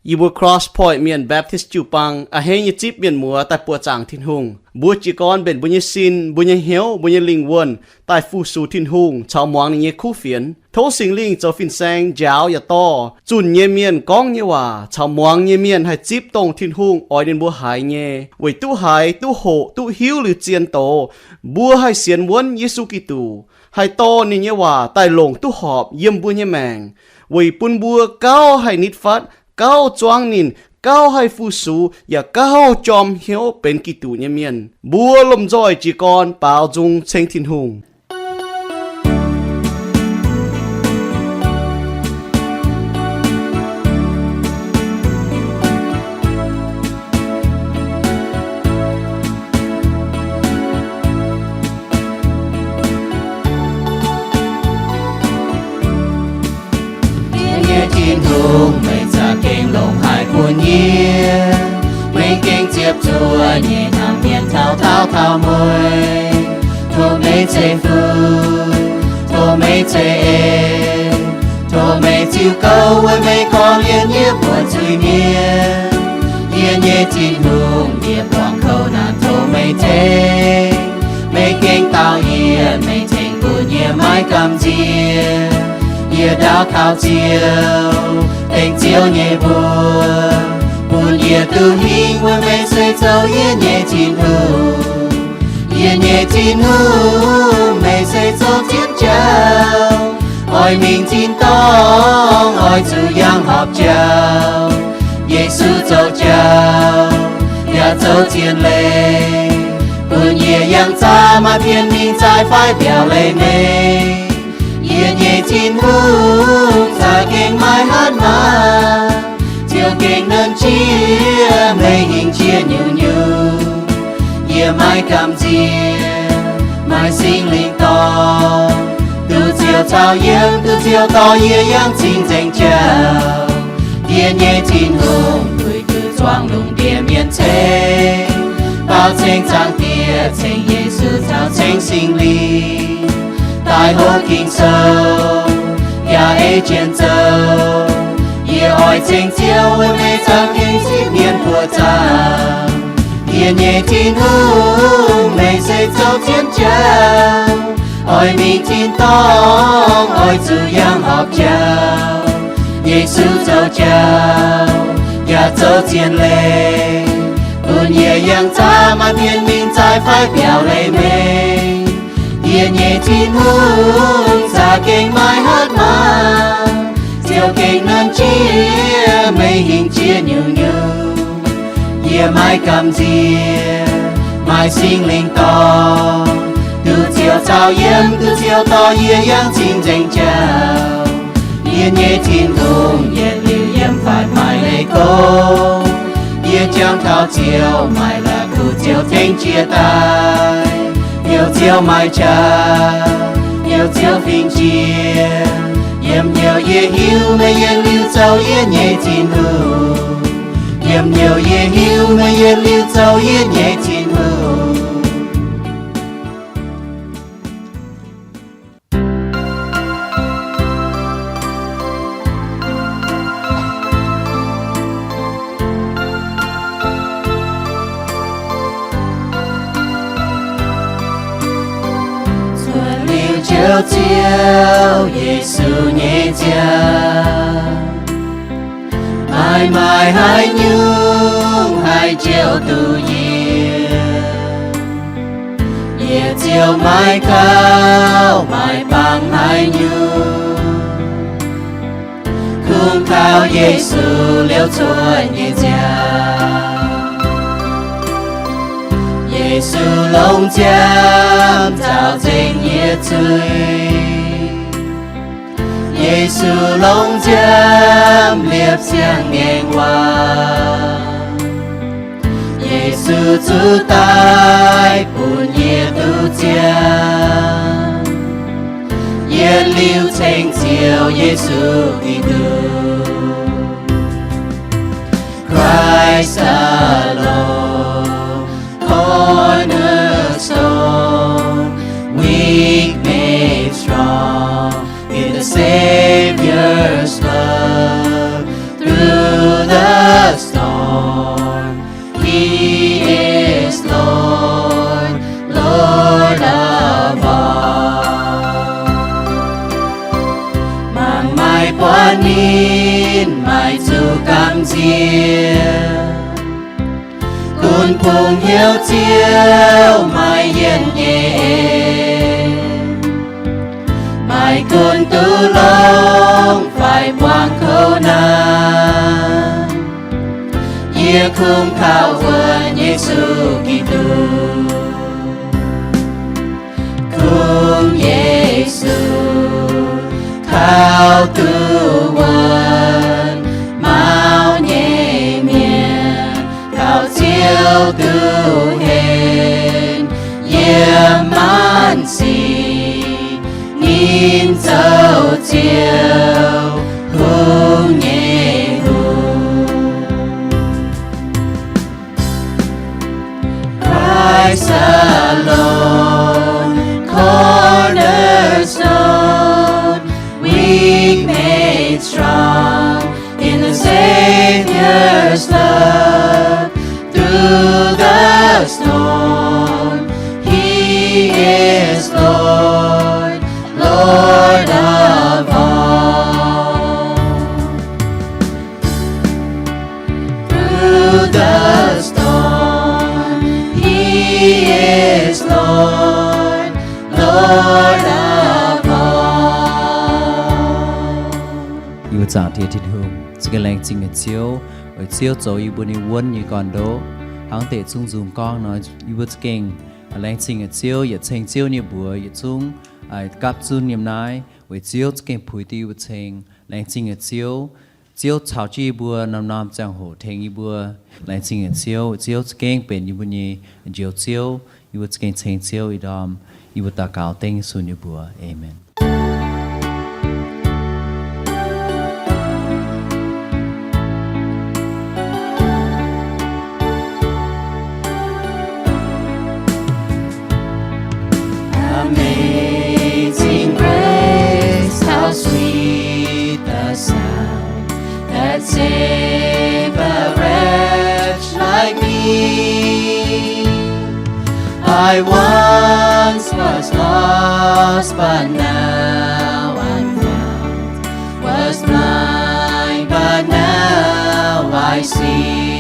Yie mbuo Cross Point Mienh Baptist jiu-baang a'hneiv nyei zipv mienh muoz daaih buoqc zaangc Tin-Hungh. Mbuo jiez gorn mbenc mbuo nyei sin, mbuo nyei hnyouv, mbuo nyei lingh wuonh daaih fu-sux Tin-Hungh caux muangx ninh nyei kuv fienx. Tov Singx Lingh zoux fin-saeng njaaux yaac dorh zunh nyei mienh gorngv nyei waac caux muangx nyei mienh haih zipv dongh Tin-Hungh oix ninh mbuo haiz nyei. Weic duqv haiz, duqv hoqc, duqv hiuv liuz zien doz, mbuo haih sienx wuonv Yesu Giduc, haih dorh ninh nyei waac daaih longc duqv horpc yiem mbuo nyei maengc, weic bun mbuo gauh haih nitv fatv, gauh zuangv ninh, gauh haih fu-sux, yaac gauh jorm hnyouv benx Giduc nyei mienh. Mbuo lomh nzoih jiez gorn baaux nzung ceng Tin-Hungh. Yie nyei Tin-Hungh, meih za'gengh longc haic bun yie. Meih gengh ziepc zuoqv nyei hnamv mienh taux taux taux mueiz. Tov meih ceix fuqv, tov meih ceix en, tov meih ziux gouv weic meih korv-lienh yie buonv zuiz-mienh. Yie nyei Tin-Hungh, yie buangh kouv naanc tov meih tengx. Meih gengh daauh yie, meih tengx bun yie maiv gamh nziex. Yie ndaauv taux Ziouv, dengv Ziouv nyei mbuox, bun yie duqv hingh weic meih se zoux yie nyei Tin-Hungh. Yie nyei Tin-Hungh, meih se zoux zien jauv, oix mingh tin-dorngh, oix zuqc yangh horpc jauv. Yesu zoux jauv yaac zoux zien leiz, bun yie yangh zaah maaih pien mingh zaaic fai mbiaauc leiz-mengh. Yie nyei Tin-Hungh za'gengh maiv hatc maaz, Ziouv gengh nernh jiex, meih hingh jiex nyungc-nyungc. Yie maiv gamh nziex, maaih Singx Lingh dorh, duqv Ziouv caux yiem, duqv Ziouv dorh yie yangh cing-nzengc jauv. Yie nyei Tin-Hungh, duih duqv zuangx lungh ndiev mienh ceng, baaux ceng Zaangc Diex, ceng Yesu caux ceng Singx Lingh, daaih hopv Ging-Sou yaac ei jienv zoux. Yie oix ceng Ziouv weic meih za'gengh zipv mienh buoqc zaangc. Yie nyei Tin-Hungh, meih se zoux zien jauv, oix mingh tin-dorngh, oix zuqc yangh horpc jauv. Yesu zoux jauv yaac zoux zien leiz, bun yie yangh zaah maaih pien mingh zaaic fai mbiaauc leiz-mengh. Yie nyei Tin-Hungh za'gengh maiv hatc maaz, Ziouv gengh nernh jiex, meih hingh jiex nyungc-nyungc. Yie maiv gamh nziex, maaih Singx Lingh dorh, duqv Ziouv caux yiem, duqv Ziouv dorh yie yangh cing-nzengc jauv. Yie nyei Tin-Hungh, yietc liuz yiem faatv maaih leiz-gorngv. Yie jangx taux Ziouv, maaih la'kuqv Ziouv tengx jiex daaih. Heuc Ziouv maaih qaqv, heuc Ziouv fingx jiex. Yiem hnyouv yie hiuv meih yietc liuz zoux yie nyei Tin-Hungh. Yiem hnyouv yie hiuv meih yietc liuz zoux yie nyei Tin-Hungh. Cuotv liuz Ziouv, Ziouv Yesu nyei nziaamv, maaih maaih haaix nyungc haih njoux duqv yie? Yie ziouc maiv gauh maaih bangc haaix nyungc, kungx kaux Yesu liouh cuotv nyei nziaamv. Yesu longc nziaamv nzaaux nzengc yie zuiz. Yesu longc nziaamv liepc siang ngaengc waac. Yesu zuqc daic bun yie duqv ziangh. Yietc liuz ceng Ziouv Yesu Giduc. Christ alone, cornerstone, weak made strong in the Savior's love. Through the ninh maaih zuqc gamh nziex. Gunv bungx hnyouv Ziouv maaih yienh nyei en, maaih gunv duqv longx fai buangh kouv naaic, yie kungx kaux wuonx Yesu Giduc. Kungx Yesu kaux duqv wuonx maux nyei mienh, kaux Ziouv duqv henv yiem maanc sic, ninh zoux Ziouv kungx nyei hungh. Christ alone, cornerstone, weak made strong in the Savior's love. Through the storm, He is Lord, Lord of all. Through the storm, He is Lord, Lord of all. Yie mbuo zaangc Diex Tin-Hungh, za'gengh laengz zingh nyei Ziouv, weic Ziouv zoux yie mbuo nyei wuonv nyei gorn-ndoqv. Hnangv deix zungv nzung gorngv nor, yie mbuo za'gengh laengz zingh nyei Ziouv, yietc ceng Ziouv nyei mbuox yietc zungv gapv zunv yiem naaiv, weic Ziouv za'gengh puix duqv yie mbuo ceng. Laengz zingh nyei Ziouv, Ziouv caux jienv yie mbuo norm-norm ziangh hoc tengx yie mbuo. Laengz zingh nyei Ziouv, Ziouv za'gengh benx yie mbuo nyei Njoux Ziouv. Yie mbuo za'gengh ceng Ziouv ih ndorm. Yie mbuo daux gaux dengv Yesu nyei mbuox. Aamen. Amazing grace, how sweet the sound that saved a wretch like me. I once was lost, but now I'm found, was blind, but now I see.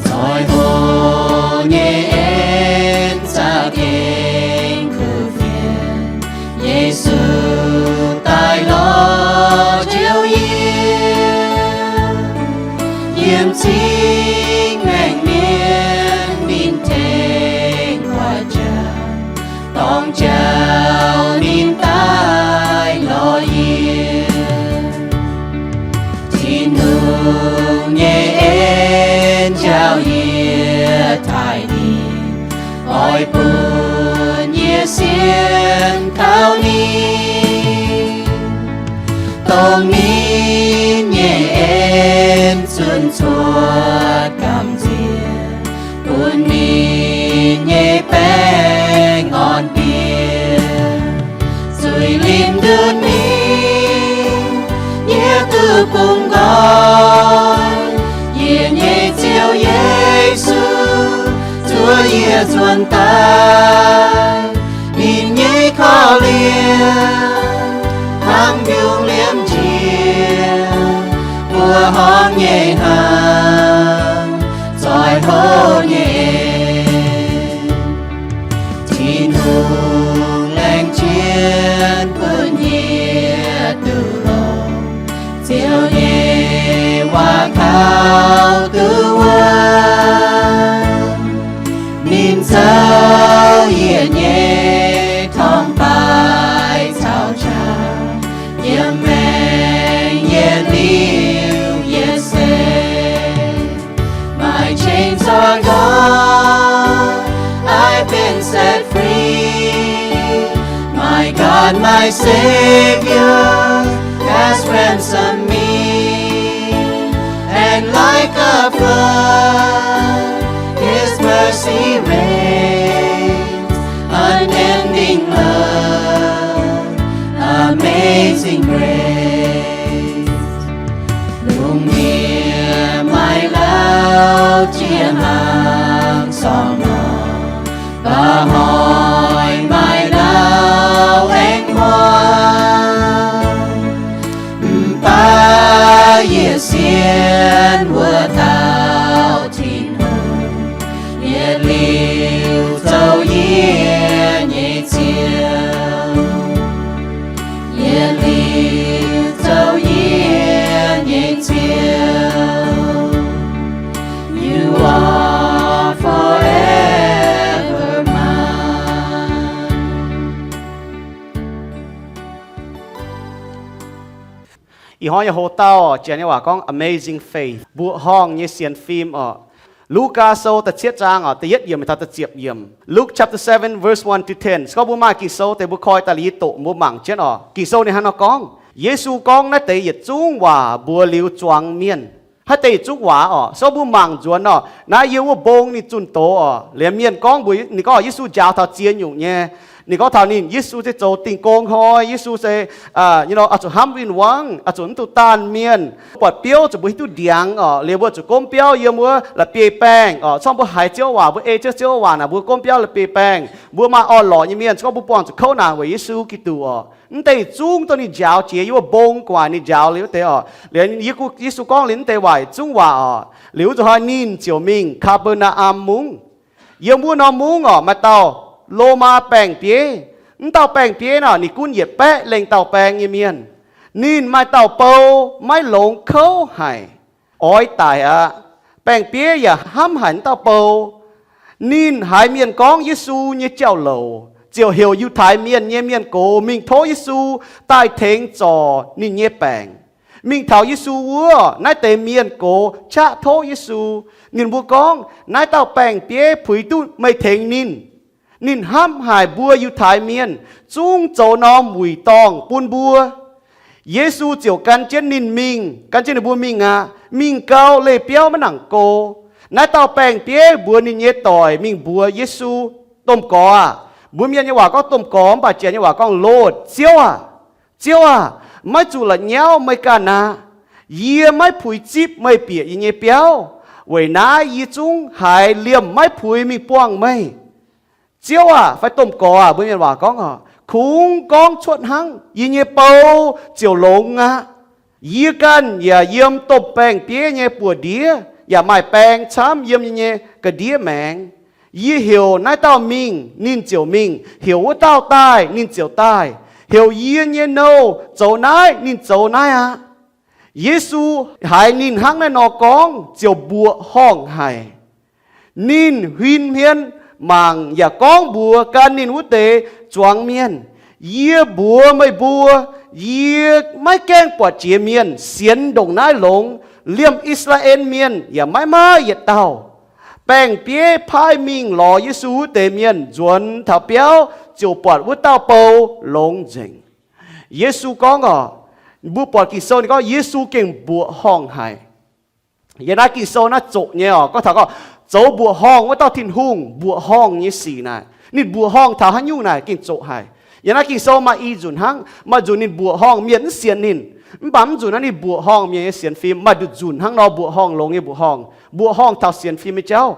Zoih hoc nyei en za'gengh kuv fienx, Yesu daaih lorz Ziouv yie. Yiem cing maengc mienh ninh tengx kuaaiv jaax, dorng jauv ninh daaih lorz yie. Tin-Hungh nyei en njaaux yie taaih ninh, oix bun yie sienx kaux ninh. Dongh ninh nyei en zunc cuotv gamh nziex, bun ninh nyei baengh orn-bieqc. Zuiz-limc nduqc mingh, yie duqv bungx nqoi. Yie nyei Ziouv Yesu zuov yie nzuonx daaih. Ninh nyei korv-lienh hnangv mbiungc liemh njiec, mbuo horngh nyei hnaangx, zoih hoc nyei en. Tin-Hungh laengz jienv bun yie duqv longx, Ziouv nyei waac kaux duqv wuov. Ninh zoux yie nyei torngv-baaix caux qaqv, yiem maengc yietc liuz yietc seix. My chains are gone, I've been set free. My God, my Savior, has ransomed me. And like a flood, His mercy reigns, unending love, amazing grace. Lungh ndiev maaih lauh Jiex hnaangx sorng nor, baac hnoi maaih ndau aengx muangx. Mv baac yie sienx wuov dauh Tin-Hungh, yietc liuz zoux yie nyei Ziouv. Yietc liuz zoux yie nyei Ziouv. You are forever mine. Ih hnoi nyei hoc-dauh janx nyei waac gorngv Amazing Faith, mbuoqc horngh nyei sienx fim oc. Lugaa Sou da'cietv zaang oc, da'yietv yiemc taux da'ziepc yiemc. Luke chapter seven, verse one to ten. Se gorngv mbuo maaih Ging-Sou deix, mbuo koi daaih liuz yie doqc mbuo mangc jienv oc. Ging-Sou ninh hnangv nor gorngv, Yesu gorngv naaiv deix yietc zungv waac mbuox liuz zuangx mienh. Haaix deix yietc zungv waac oc? Se gorngv mbuo mangc nzuonx oc, naaiv yiem wuov mbong ninh zunh doz oc. Liemh mienh gorngv mbuox ninh gorngv Yesu njaaux taux ziex nyungc nyei. Ninh gorngv taux ninh, Yesu se zoux dingh gong hnoi, Yesu se, you know, oix zuqc hnamv win-wangv, oix zuqc mv duqv daanh mienh, buatc biouv zuqc mbuo hiuv duqv ndiangx oc. Liemh mbuo zuqc gomv biauv yiem wuov la'bieiv-baengh oc. Se gorngv mbuo haiz Ziouv waac, mbuo ei Ziouv, Ziouv waac naaic, mbuo gomv biauv la'bieiv-baengh, mbuo maaih orn-lorqc nyei mienh. Se gorngv mbuo buangh zuqc kouv naanc weic Yesu Giduc oc. Mv deix zungv dongh ninh njaaux jiex yiem wuov mbong gu'nguaaic ninh njaaux liuz wuov deix oc. Liuz Yesu gorngv liuz mv deix waac zungv waac oc. Liuz wuov zuqc hnoi ninh ziouc mingh Kaa^be^naa^am Mungv. Yiem wuov norm mungv oc, maaih dauh Lomaa baeng-bieiv. Mv dauh baeng-bieiv nor, ninh gunv yietc baeqv lengh dauh baeng nyei mienh. Ninh maaih dauh bou maiv longx kouv haic, oix daic aqv. Baeng-bieiv yaac hnamv haic mv dauh bou. Ninh haiz mienh gorngv Yesu nyei jauv-louc, ziouc heuc Yiutai Mienh nyei mienh gox mingh tov Yesu daaih tengx zorc ninh nyei baengc. Mingh taux Yesu wuov, naaiv deix mienh gox qaqv tov Yesu. Ninh mbuo gorngv, Naaiv dauh baeng-bieiv puix duqv meih tengx ninh. Ninh hnamv haic mbuo Yiutai Mienh, zungv zoux norm wuic dorngh bun mbuo. Yesu ziouc gan jienv ninh mingh, gan jienv ninh mbuo mingh aqv. Mingh gau, leih biauv maiv nangc go. Naaiv dauh baeng-bieiv mbuox ninh nyei doic mingh mbuox Yesu, Domh Gorx aah! Mbuo Mienh nyei waac gorngv Domh Gorx, mv baac Janx nyei waac gorngv Lord, Ziouv aah! Ziouv aah! Maiv zuqc la'nyauv meih ganh aqv. Yie maiv puix zipv meih bieqc yie nyei biauv. Weic naaiv yie zungv haiz liemh maiv puix mingh buangh meih. Ziouv aah! Fai Domh Gorx aah! Mbuo Mienh waac gorngv oc, kungx gorngv cuotv hnangv, yie nyei bou ziouc longx aqv. Yie ganh yaac yiem domh baeng-bieiv nyei buoz-ndiev yaac maaih baeng camv yiem yie nyei ga'ndiev maengx. Yie heuc naaiv dauh mingh, ninh ziouc mingh. Heuc wuov dauh daaih, ninh ziouc daaih. Heuc yie nyei nouh zoux naaiv, ninh zoux naaiv aqv. Yesu haiz ninh hnangv naaiv nor gorngv ziouc mbuoqc horngh haic. Ninh huin hmien mangc yaac gorngv mbuox gan ninh wuov deix zuangx mienh, Yie mbuox meih mbuo, yie maiv gaengh buatc jiex mienh sienx ndongc naaiv longx. Liemh I^saa^laa^en Mienh yaac maiv maaih yietc dauh. Baeng-bieiv paaiv mingh lorz Yesu wuov deix mienh nzuonx taux biauv ziouc buatc wuov dauh bou longx nzengc. Yesu gorngv oc, mbuo buatc Ging-Sou ninh gorngv Yesu gengh mbuoqc horngh haic. Yiem naaiv Ging-Sou naaiv zoqc nyei oc, gorngv taux gorngv zoux mbuoqc horngh wuov dauh Tin-Hungh mbuoqc horngh nyei sic naaic. Ninh mbuoqc horngh taux haaix nyungc naaic gengh zoqc haic. Yiem naaiv Ging-Sou maaih i nzunc hnangv. Maaih nzunc ninh mbuoqc horngh mienh mv sienx ninh, mv baac mv nzunc naaiv ninh mbuoqc horngh mienh nyei sienx fim. Maaih nduqc nzunc hnangv nor mbuoqc horngh longx nyei mbuoqc horngh, mbuoqc horngh taux sienx fim nyei jauv.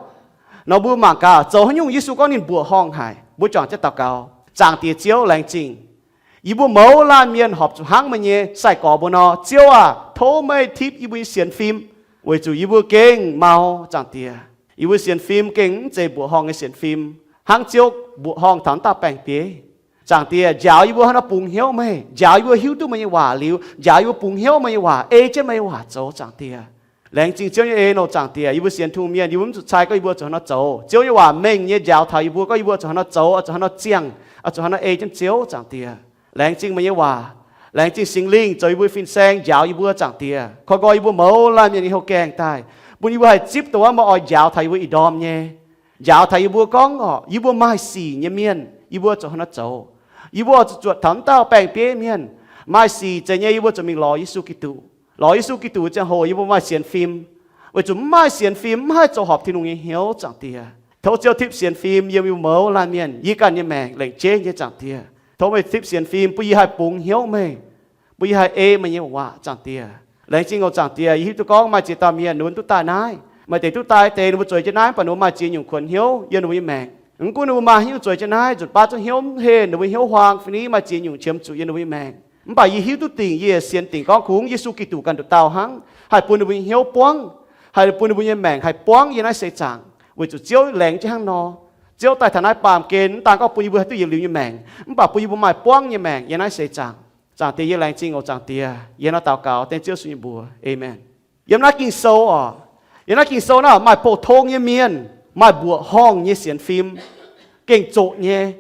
Nor mbuo mangc gaax zoux haaix nyungc Yesu gorngv ninh mbuoqc horngh haic. Mbuo juangc jienv daux gaux. Zaangc Diex Ziouv, laengz zingh. Yie mbuo mouz laanh mienh horpc zuqc hnangv meih nyei sai-gorx mbuo nor. Ziouv aah, tov meih tipv yie mbuo nyei sienx fim, weic zuqc yie mbuo gengh mau, Zaangc Diex. Yie mbuo sienx fim gengh mv zeiz mbuoqc horngh nyei sienx fim, hnangv Ziouv mbuoqc horngh taux wuov dauh baeng-bieiv. Zaangc Diex, njaaux yie mbuo haaix nor bungx hnyouv meih, njaaux yie mbuo hiuv duqv meih nyei waac liuz, njaaux yie mbuo bungx hnyouv meih nyei waac, ei jienv meih nyei waac zoux, Zaangc Diex. Laengz zingh Ziouv nyei en oc, Zaangc Diex. Yie mbuo sienx Tin-Hungh mienh, yie mbuo mv zuqc cai gorngv yie mbuo zuqc haaix nor zoux. Ziouv nyei waac mengh nyei njaaux taux yie mbuo gorngv yie mbuo zuqc haaix nor zoux, zuqc haaix nor ziangh, zuqc haaix nor ei jienv Ziouv, Zaangc Diex. Laengz zingh meih nyei waac. Laengz zingh Singx Lingh zoux yie mbuo fin-saeng njaaux yie mbuo, Zaangc Diex. Koi nqoi yie mbuo mouz laanh mienh nyei houh gaengh daaih, bun yie mbuo haih zipv dongh wuov meih oix njaaux taux yie mbuo ih ndorm nyei. Njaaux taux yie mbuo gorngv oc, yie mbuo maaih sic nyei mienh, yie mbuo zuqc haaix nor zoux. Yie mbuo oix zuqc zuotc taux wuov dauh baeng-bieiv mienh. Maaih sic zeiz nyei, yie mbuo zuqc mingh lorz Yesu Giduc. Lorz Yesu Giduc ziangh hoc yie mbuo maaih sienx fim. Weic zuqc mv maaih sienx fim mv haih zoux horpc Tin-Hungh nyei hnyouv, Zaangc Diex. Tov Ziouv tipv sienx fim yiem yie mbuo mouz laanh mienh, yie ganh nyei maengc, lengc jeiv nyei, Zaangc Diex. Tov meih tipv sienx fim bun yie haih bungx hnyouv meih, bun yie haih ei meih nyei waac, Zaangc Diex. Laengz zingh oc, Zaangc Diex. Yie hiuv duqv gorngv maaih ziex dauh mienh wuonx duqv daaih naaiv. Maaih deix duqv daaih deix ninh mbuo zueiz jienv naaiv, mv baac ninh mbuo maaih ziex nyungc kuonx hnyouv yiem ninh mbuo nyei maengc. Mv gunv ninh mbuo maaih haaix nyungc zueiz jienv naaiv, nzunc baav zungv hnyouv mv henv, ninh mbuo hnyouv huaang fai ni, maaih ziex nyungc qiemx zuqc yiem ninh mbuo nyei maengc. Mv baac yie hiuv duqv dingc, yie sienx dingc gorngv kungx Yesu Giduc ganh nduqc dauh hnangv haih bun ninh mbuo nyei hnyouv buangv, haih bun ninh mbuo nyei maengc haih buangv yiem naaiv seix zaangc, weic zuqc Ziouv laengz jienv hnangv nor. Ziouv daaih taux naaiv baamh gen, mv daan gorngv bun yie mbuo haih duqv yietc liuz nyei maengc, mv baac bun yie mbuo maaih buangv nyei maengc yiem naaiv seix zaangc. Zaangc Diex, yie laengz zingh oc, Zaangc Diex. Yie hnangv daux gaux dengv Ziouv Yesu nyei mbuox. Aamen. Yiem naaiv Ging-Sou oc, yiem naaiv Ging-Sou naaiv maaih pou-tong nyei mienh maaih mbuoqc horngh nyei sienx fim, gengh zoqc nyei.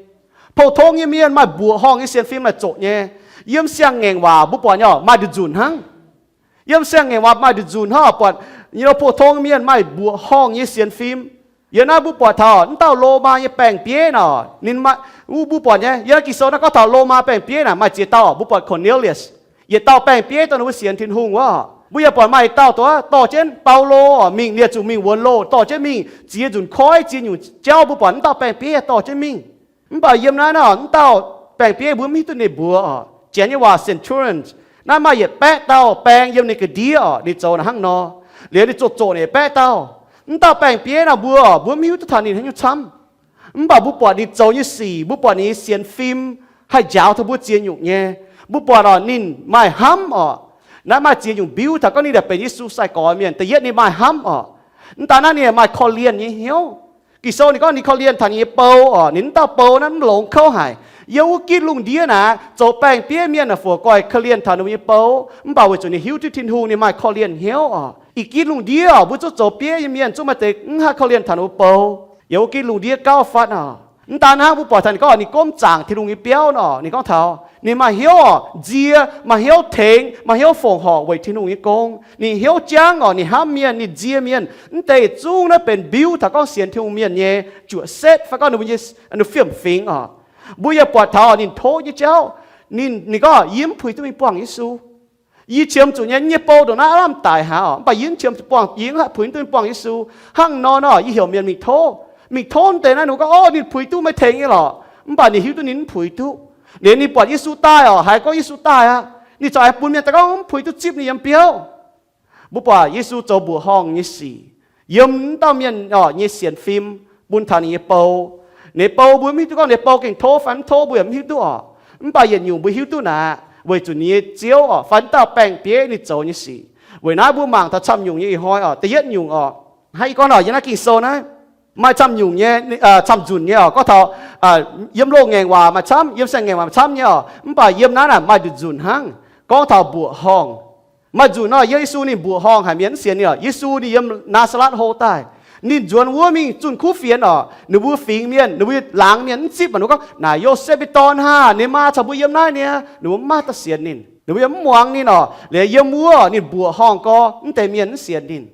Pou-tong nyei mienh maaih mbuoqc horngh nyei sienx fim maaih zoqc nyei. Yiem Siang-Ngaengc waac mbuo buatc nyei oc, maaih nduqc nzunc hnangv. Yiem Siang-Ngaengc waac maaih nduqc nzunc hnangv oc, buatc nyei lo pou-tong mienh maaih mbuoqc horngh nyei sienx fim. Yiem naaiv mbuo buatc taux naaiv dauh Lomaa nyei baeng-bieiv nor, ninh maaih, mbuo buatc nyei, yiem naaiv Ging-Sou naaiv gorngv taux Lomaa baeng-bieiv naaic maaih ziex dauh oc. Mbuo buatc Cornelius, yietc dauh baeng-bieiv dongh ninh mbuo sienx Tin-Hungh wuov. Mbuo yaac buatc maaih dauh dorh, dorh jienv Baulo oc, mingh liez zuqc mingh wuonx loh, dorh jienv mingh ziex nzunc koiv, ziex nyungc jauv. Mbuo buatc naaiv dauh baeng-bieiv dorh jienv mingh. Mv baac yiem naaiv nor, naaiv dauh baeng-bieiv mbuo mv hiuv duqv ninh mbuox oc. Janx nyei waac centurion. Naaiv maaih yietc baeqv dauh baeng yiem ninh ga'ndiev oc, ninh zoux naaic hnangv nor. Liuz ninh zoqc zoqc ninh baeqv dauh. Mv dauh baeng-bieiv nor mbuo oc, mbuo mv hiuv duqv taux ninh haaix nyungc camv. Mv baac mbuo buatc ninh zoux nyei sic, mbuo buatc ninh nyei sienx fim haih njaaux taux mbuo ziex nyungc nyei. Mbuo buatc oc, ninh maaih hnamv oc. Naaiv maaih ziex nyungc mbiuv taux gorngv ninh yaac benx Yesu sai-gorx mienh. Da'yietv ninh maaih hnamv oc. Mv daan naaiv ninh yaac maaih korv-lienh nyei hnyouv. Ging-Sou ninh gorngv ninh korv-lienh taux ninh nyei bou oc. Ninh mv dauh bou naaiv mv longx kouv haic. Yiem wuov gitv lungh ndiev naaic zoux baeng-bieiv mienh naaic fuoqc goih korv-lienh taux ninh mbuo nyei bou. Mv baac weic zuqc ninh hiuv duqv Tin-Hungh, ninh maaih korv-lienh hnyouv oc. Ih gitv lungh ndiev oc, mbuo zungv zoux bieiv nyei mienh zungv maaih deix mv haih korv-lienh taux ninh mbuo bou. Yiem wuov gitv lungh ndiev gauh fatv oc. Mv daan hnangv, mbuo buatc taux ninh gorngv ninh gomv zaangc Tin-Hungh nyei biauv nor, ninh gorngv taux ninh maaih hnyouv oc, nzie, maaih hnyouv tengx, maaih hnyouv fongc horc weic Tin-Hungh nyei gong. Ninh hnyouv jangv oc, ninh hnamv mienh, ninh nzie mienh. Mv deix zungv naaiv benx mbiuv taux gorngv sienx Tin-Hungh mienh nyei juoqc setv fai gorngv ninh mbuo nyei fiem-fingx oc. Mbuo yaac buatc taux ninh tov nyei jauv. Ninh, ninh gorngv, yie mv puix duqv mingh buangh Yesu. Yie qiemx zuqc nyei, yie nyei bou ndongc naaiv aav lamh daic haic oc, mv baac yie mv qiemx duqv buangh, yie mv haih puix duqv mingh buangh Yesu. Hnangv nor nor, yie heuc mienh mingh tov. Mingh tov deix naaiv, ninh mbuo gorngv, ov, ninh puix duqv, meih tengx nyei lorqc. Mv baac ninh hiuv duqv ninh mv puix duqv. Liuz ninh buatc Yesu daaih oc, haiz gorngv Yesu daaih aqv, ninh corc aengx bun mienh daaih gorngv mv puix duqv zipv ninh yiem biauv. Mbuo buatc Yesu zoux mbuoqc horngh nyei sic yiem wuov dauh mienh oc nyei sienx fim bun taux ninh nyei bou. Ninh bou mbuo mv hiuv duqv gorngv ninh bou gengh tov fai mv tov, mbuo yaac mv hiuv duqv oc. Mv baac yietc nyungc mbuo hiuv duqv naaic, weic zuqc ninh nyei Ziouv oc fai wuov dauh baeng-bieiv ninh zoux nyei sic. Weic naaiv mbuo mangc taux camv nyungc nyei ih hnoi oc. Da'yietv nyungc oc, hnangv yie gorngv oc, yiem naaiv Ging-Sou naaiv maaih camv nyungc nyei, camv nzunc nyei oc, gorngv taux yiem loz-ngaengc waac maaih camv, yiem siang-ngaengc waac maaih camv nyei oc. Mv baac yiem naaiv naaic maaih nduqc nzunc hnangv, gorngv taux mbuoqc horngh. Maaih nzunc nor, Yesu ninh mbuoqc horngh haic, mienh mv sienx ninh oc. Yesu ninh yiem Naa^saa^letv hlo daaih. Ninh nzuonx wuov mingh zunh kuv fienx oc. Ninh mbuo fingx mienh, ninh mbuo laangz mienh mv zipv, ninh mbuo gorngv, naaic Yosepv nyei dorn haah, ninh maa caux mbuo yiem naaiv niaa. Ninh mbuo mv maaih dauh sienx ninh, ninh mbuo yaac mv muangx ninh oc. Liuz yiem wuov ninh mbuoqc horngh gorx, mv deix mienh mv sienx ninh.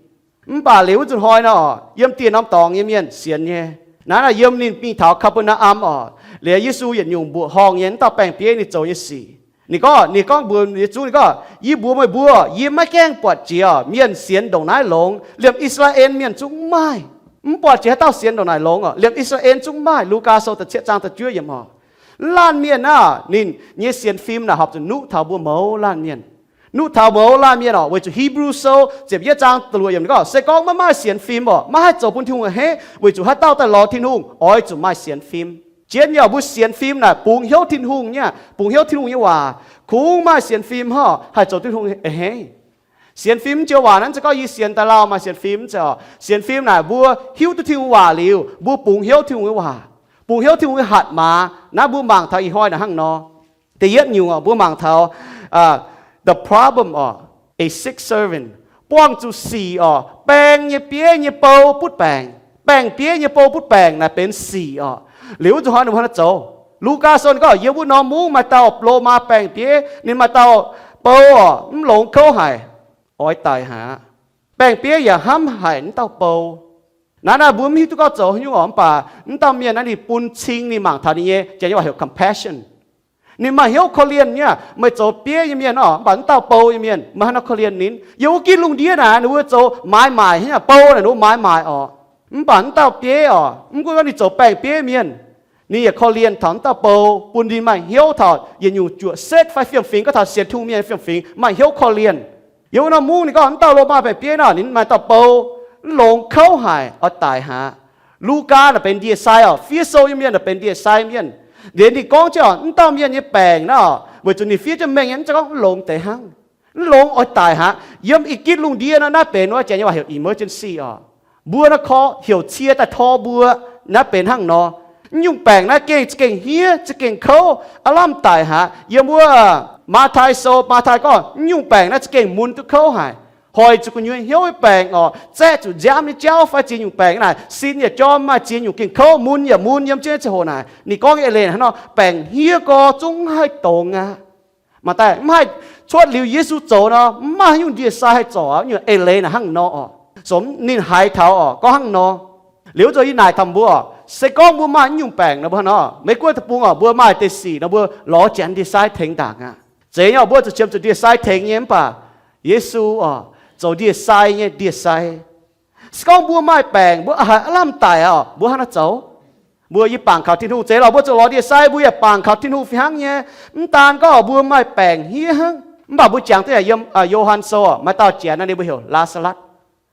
Mv baac liuz wuov nzunc hnoi nor, yiem dieh norm dorngx nyei mienh sienx nyei. Naaiv naaic yiem ninh mingh taux Kaa^be^naa^am oc, liuz Yesu yietc nyungc mbuoqc horngh nyei wuov dauh baeng-bieiv ninh zoux nyei sic. Ninh gorngv, ninh gorngv mbuox ninh nyei zungv, ninh gorngv, yie mbuox meih mbuo, yie maiv gaengh buatc jiex mienh sienx ndongc naaiv longx. Liemh I^saa^laa^en mienh zungv mv maaih. Mv buatc jiex haaix dauh sienx ndongc naaic longx oc. Liemh I^saa^laa^en zungv mv maaih. Lugaa Sou da'cietv zaang da'juov yiemc oc. Laanh mienh aah, ninh nyei sienx fim naaic horpc zuqc nuqv taux mbuo mouz laanh mienh. Nuqv taux mouz laanh mienh oc, weic zuqc Hipv^lu Sou ziepc yietv zaang da'luoqc yiemc ninh gorngv, se gorngv maiv maaih sienx fim oc, maiv haih zoux bun Tin-Hungh a'hneiv, weic zuqc haaix dauh daaih lorz Tin-Hungh oix zuqc maaih sienx fim. Jienv nyei oc, mbuo sienx fim naaic bungx hnyouv Tin-Hungh nyei, bungx hnyouv Tin-Hungh nyei waac. Kungx maaih sienx fim hnangv haih zoux Tin-Hungh a'hneiv. Sienx fim mv joux waac naaiv, mv zeiz gorngv yie sienx daaih lauh maaih sienx fim, mv zeiz oc. Sienx fim naaic mbuo hiuv duqv Tin-Hungh waac liuz, mbuo bungx hnyouv Tin-Hungh nyei waac, bungx hnyouv Tin-Hungh nyei hatc maaz. Naaiv mbuo mangc taux ih hnoi naaic hnangv nor. Da'yietv nyungc oc, mbuo mangc taux the problem oc, a sick servant, buangh zuqc sic oc. Baeng nyei bieiv nyei bou butv baengc, baeng bieiv nyei bou butv baengc naaic benx sic oc. Liuz wuov nzunc hnoi ninh mbuo hnangv naaiv zoux. Lugaa Sou ninh gorngv, yiem wuov norm mungv maaih dauh Lomaa baeng bieiv, ninh maaih dauh bou oc, mv longx kouv haic, oix daic haic aqv. Baeng bieiv yaac hnamv haic wuov dauh bou. Naaiv naaiv mbuo mv hiuv duqv gorngv zoux haaix nyungc oc, mv baac wuov dauh mienh naaiv ninh bun cing, ninh mangc taux ninh nyei, Janx nyei waac heuc compassion. Ninh maaih hnyouv korv-lienh nyei. Meih zoux bieiv nyei mienh oc, mv baac wuov dauh bou nyei mienh meih hnangv nor korv-lienh ninh. Yiem wuov gitv lungh ndiev naaic ninh mbuo zoux maaiz maaic, hnangv bou naaic ninh mbuo maaiz maaic oc. Mv baac wuov dauh bieiv oc, mv gunv gorngv ninh zoux baeng bieiv mienh, ninh yaac korv-lienh taux wuov dauh bou, bun ninh maaih hnyouv taux yietc nyungc juoqc setv fai fiem-fingx, gorngv taux sienx Tin-Hungh mienh fiem-fingx maaih hnyouv korv-lienh. Yiem wuov norm mungv ninh gorngv wuov dauh Lomaa baeng bieiv nor, ninh maaih dauh bou, Mv longx, kouv haic, oix daic haic. Lugaa naaic benx ndie-sai oc, fiev sou nyei mienh naaic benx ndie-sai mienh. Liuz ninh gorngv jienv oc, mv dauh mienh nyei baengc naaiv oc, weic zuqc ninh fiev jienv mengh nyei, mv zeiz gorngv mv longx deix hnangv. Mv longx, oix daic haic. Yiem ih gitv lungh ndiev nor, naaiv benx wuov janx nyei waac heuc emergency oc. Mbuo naaiv korv heuc cie daaih tor mbuo, naaiv benx hnangv nor. Mv nyungc baengc naaiv gengh za'gengh hniev, za'gengh kouv, aav lamh daic haic. Yiem wuov Matv^taai Sou, Matv^taai gorngv mv nyungc baengc naaiv za'gengh mun duqv kouv haic. Hoic zuqc gu'nyuoz hnyouv nyei baengc oc, zaeqv zuqc nziaamv nyei jauv fai ziex nyungc baengc naaic, sin yaac jorm, maaih ziex nyungc gengh kouv, mun yaac mun. Yiem jienv ziangh hoc naaic ninh gorngv nyei eix leiz hnangv nor, baengc hniev gorx zungv mv haih dongz aqv. Maaih daaih mv haih, cuotv liuz Yesu zoux nor, mv maaih haaix nyungc ndie-sai haih zorc nyungc eix leiz naaic hnangv nor oc. Sou ninh haiz taux oc, gorngv hnangv nor. Liuz zoux yie naaic taux mbuo oc, se gorngv mbuo maaih mv nyungc baengc nor, mbuo hnangv nor, Meiv Guoqv deic-bung oc, mbuo maaih deix sic nor, mbuo lorz Janx ndie-sai tengx ndaangc aqv. Zeiz nyei oc, mbuo zuqc qiemx zuqc ndie-sai tengx nyei, mv baac Yesu oc, zoux ndie-sai nyei ndie-sai. Se gorngv mbuo maaih baengc, mbuo haiz aav lamh daic oc, mbuo hnangv naaiv zoux. Mbuo yie bangc kaux Tin-Hungh zeiz lorqc, mbuo zuqc lorz ndie-sai, mbuo yaac bangc kaux Tin-Hungh fih hnangv nyei. Mv daan gorngv mbuo maaih baengc hniev hnangv, mv baac mbuo jangx duqv yaac yiem Yo^han Sou oc, maaih dauh janx naaiv ninh mbuo heuc Laa^saa^latv.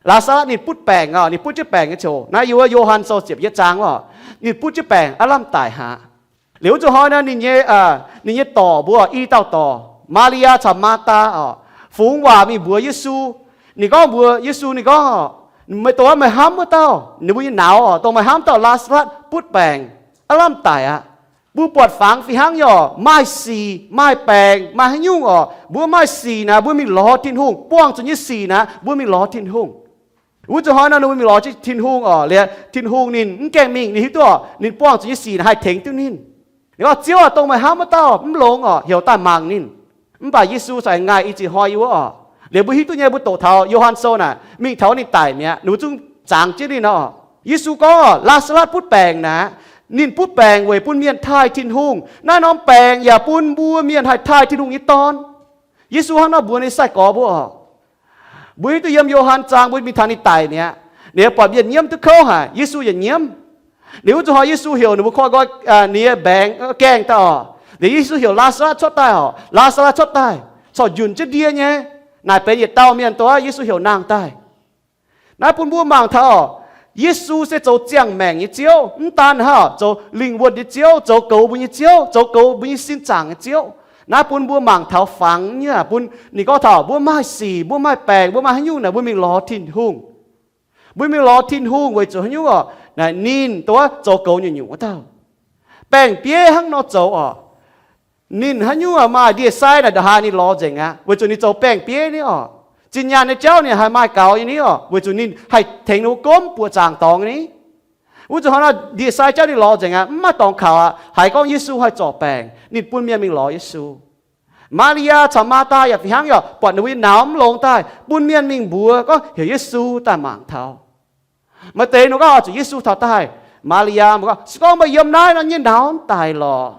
Laa^saa^latv ninh butv baengc oc, ninh butv jienv baengc nyei ziouc, naaiv yiem wuov Yo^han Sou ziepc yietv zaang oc, ninh butv jienv baengc aav lamh daic haic. Liuz wuov zuqc hnoi nor, ninh nyei, ninh nyei dorc mbuo, i dauh dorc, Maa^li^yaa caux Maa^taa oc, fungx waac mingh mbuox Yesu. Ninh gorngv mbuox Yesu, ninh gorngv, Meih dongh meih hnamv wuov dauh, ninh mbuo nyei nauz oc, dongh meih hnamv dauh Laa^saa^latv butv baengc, aav lamh daic aqv. Mbuo buatc fangx fih hnangv nyei oc, maaih sic, maaih baengc, maaih haaix nyungc oc, mbuo maaih sic naaic, mbuo mingh lorz Tin-Hungh. Buangh zuqc nyei sic naaic, mbuo mingh lorz Tin-Hungh. Wuov zuqc hnoi nor, ninh mbuo mingh lorz Tin-Hungh oc, liuz Tin-Hungh ninh mv gaengh mingh, ninh hiuv duqv oc, ninh buangh zuqc nyei sic naaic haih tengx duqv ninh. Ninh gorngv, Ziouv aac, dongh meih hnamv wuov dauh mv longx oc, heuc daaih mangc ninh. Mv baac Yesu caux aengx ngaih i ziex hnoi yiem wuov oc. Liuz mbuo hiuv duqv nyei, mbuo doqc taux Yo^han Sou naaic, mingh taux ninh daic mi'aqv, ninh mbuo zungv zangx jienv ninh nor. Yesu gorngv, Laa^saa^latv butv baengc naaic, ninh butv baengc weic bun mienh taaih Tin-Hungh. Naaiv norm baengc yaac bun mbuo mienh haih taaih Tin-Hungh nyei dorn. Yesu hnangv nor mbuox ninh sai-gorx mbuo oc. Mbuo hiuv duqv yiem Yo^han zaang mbuo mingh taux ninh daic mi'aqv, ninh buatc mienh nyiemv duqv kouv haic, Yesu yaac nyiemv. Liuz wuov zuqc hnoi Yesu heuc ninh mbuo koi nqoi ninh nyei mbaengx gaengh daaih oc. Liuz Yesu heuc Laa^saa^latv cuotv daaih oc. Laa^saa^latv cuotv daaih corc njunc jienv ndie nyei. Naaic benx yietc dauh mienh dongh Yesu heuc nangh daaih. Naaiv bun mbuo mangc taux oc, Yesu se zoux ziangh maengc nyei Ziouv, mv daan hnangv zoux lingh wuonh nyei Ziouv, zoux goux mbuo nyei Ziouv, zoux goux mbuo nyei sin zaangc nyei Ziouv. Naaiv bun mbuo mangc taux fangx nyei, bun ninh gorngv taux mbuo maaih sic, mbuo maaih baengc, mbuo maaih haaix nyungc naaic, mbuo mingh lorz Tin-Hungh. Mbuo mingh lorz Tin-Hungh weic zuqc haaix nyungc oc? Naaic ninh dongh wuov zoux goux nyungc-nyungc wuov dauh. Baeng-bieiv hnangv nor zoux oc. Ninh haaix nyungc maaih ndie-sai naaic, ndongc haaix ninh lorz nzengc aqv, weic zuqc ninh zoux baeng-bieiv ni oc. Zinh nyaanh nyei jauv ninh haih maaih gaux nyei ni oc, weic zuqc ninh haih tengx ninh mbuo gomv buoqc zaangc dorngx ni. Wuov zuqc hnoi nor ndie-sai jauv ninh lorz nzengc aqv, mv maaih dorngx kaux aqv. Haiz gorngv Yesu haih zorc baengc, ninh bun mienh mingh lorz Yesu. Maa^li^yaa caux Maa^taa yaac fih hnangv, yaac buatc ninh mbuo nyei nauz mv longx daaih, bun mienh mingh mbuox gorngv heuc Yesu daaih mangc taux. Maaih deix ninh gorngv oix zuqc Yesu taux daaih. Maa^li^yaa mbuo gorngv, Se gorngv meih yiem naaiv nor, yie nyei nauz mv daic lorqc.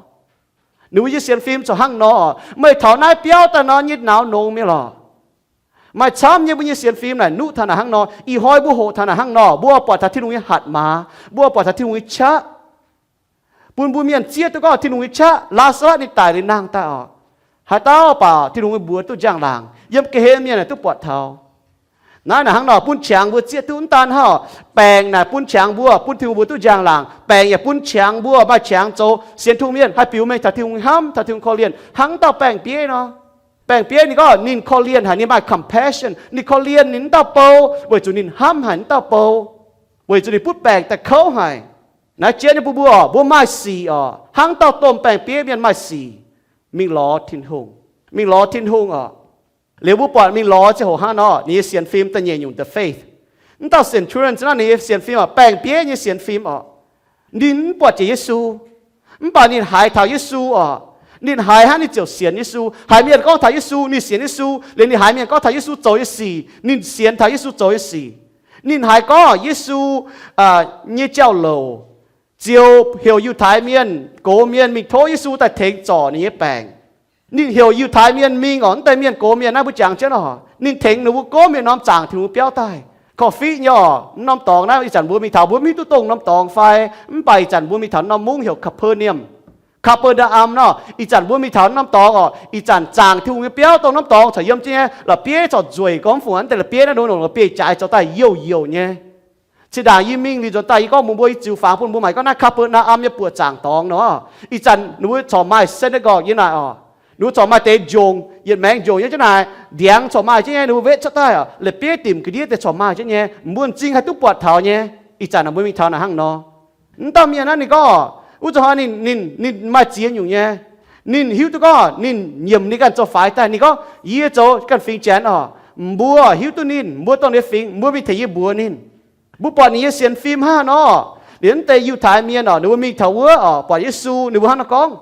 Ninh mbuo nyei sienx fim corc hnangv nor, Meih taux naaiv biauv daaih nor, yie nyei nauz nongx mi'aqv lorqc. Maaih camv nyei mbuo nyei sienx fim naaic nuqv taux naaic hnangv nor. Ih hnoi mbuo hoqc taux naaic hnangv nor, mbuo buatc taux Tin-Hungh nyei hatc maaz, mbuo buatc taux Tin-Hungh nyei qaqv. Bun mbuo mienh zieqv duqv gorngv Tin-Hungh nyei qaqv, Laa^saa^latv ninh daic liuz nangh daaih oc. Haaix dauh baac Tin-Hungh mbuox duqv njang-laangc, yiem ga'hlen mienh naaic duqv buatc taux. Naaiv naaic hnangv nor bun qangx mbuo zieqv duqv. Mv daan hnangv, baengc naaic bun qangx mbuo, bun Tin-Hungh mbuox duqv njang-laangc. Baengc yaac bun qangx mbuo maaih qangx zoux sienx Tin-Hungh mienh, haih biux mengh taux Tin-Hungh hnamv, taux Tin-Hungh korv-lienh, hnangv dauh baeng-bieiv nor. Baeng-bieiv ninh gorngv ninh korv-lienh haic, ninh maaih compassion, ninh korv-lienh ninh wuov dauh bou, weic zuqc ninh hnamv haic wuov dauh bou, weic zuqc ninh butv baengc daaih kouv haic. Naaiv jien nyei bun mbuo oc, mbuo maaih sic oc, hnangv dauh domh baeng-bieiv mienh maaih sic, mingh lorz Tin-Hungh. Mingh lorz Tin-Hungh oc. Liuz mbuo buatc mingh lorz ziangh hoc hnangv nor, ninh nyei sienx fim da'nyeic nyungc, the faith. Mv dauh centurion naaiv ninh nyei sienx fim oc, baeng-bieiv nyei sienx fim oc. Ninh mv buatc jiex Yesu, mv baac ninh haiz taux Yesu oc. Ninh haiz hnangv ninh ziouc sienx Yesu. Haiz mienh gorngv taux Yesu, ninh sienx Yesu. Liuz ninh haiz mienh gorngv taux Yesu zoux nyei sic, ninh sienx taux Yesu zoux nyei sic. Ninh haiz gorngv Yesu nyei jauv-louc, ziouc heuc Yiutai Mienh gox mienh mingh tov Yesu daaih tengx zorc ninh nyei baengc. Ninh heuc Yiutai Mienh mingh oc, mv deix mienh gox mienh naaiv mbuo jangx jienv oc, ninh tengx ninh mbuo gomv mienh norm zaangc Tin-Hungh biauv daaih. Korv-fiqv nyei oc, mv norm dorngx naaiv ih zanc mbuo mingh taux, mbuo mv hiuv duqv dongh norm dorngx fai, mv baac ih zanc mbuo mingh taux norm mungv heuc Capernaum. Kaa^be^naa^am nor, ih zanc mbuo mingh taux norm dorngx oc, ih zanc zaangc Tin-Hungh nyei biauv dongh norm dorngx corc yiem jienv nyei, la'bieiv corc nzueic gormv fungc, mv deix la'bieiv naaiv nor la'bieiv jaaix zoux daaih youh youh nyei. Zinh ndaangc yie mingh liuz nzuonx daaih yie gorngv mbuox mbuo, yie ziux fangx bun mbuo maaic gorngv naaiv Kaa^be^naa^am nyei buoqc zaangc dorngx nor, ih zanc ninh mbuo corc maaih synagogue yiem naaic oc. Ninh mbuo corc maaih deix njongc, yietc maengx njongc yiem jienv naaic, ndiangx corc maaih jienv nyei, ninh mbuo wetv cuotv daaih oc, la'bieiv dimc ga'ndiev deix corc maaih jienv nyei, mbuo m'zing haih duqv buatc taux nyei. Ih zanc naaic mbuo mingh taux naaic hnangv nor. Mv dauh mienh naaiv ninh gorngv, wuov zuqc hnoi ninh, ninh, ninh maaih ziex nyungc nyei. Ninh hiuv duqv gorngv ninh nyiemc ninh ganh zoux faix daaih. Ninh gorngv, yie zoux ganh fingx Janx oc. Mbuo hiuv duqv ninh, mbuo dongh ninh nyei fingx, mbuo mingh tengx yie mbuox ninh. Mbuo buatc ninh nyei sienx fim hnangv nor. Liuz mv deix Yiutai Mienh oc, ninh mbuo mingh taux wuov oc, buatc Yesu, ninh mbuo hnangv naaiv gorngv.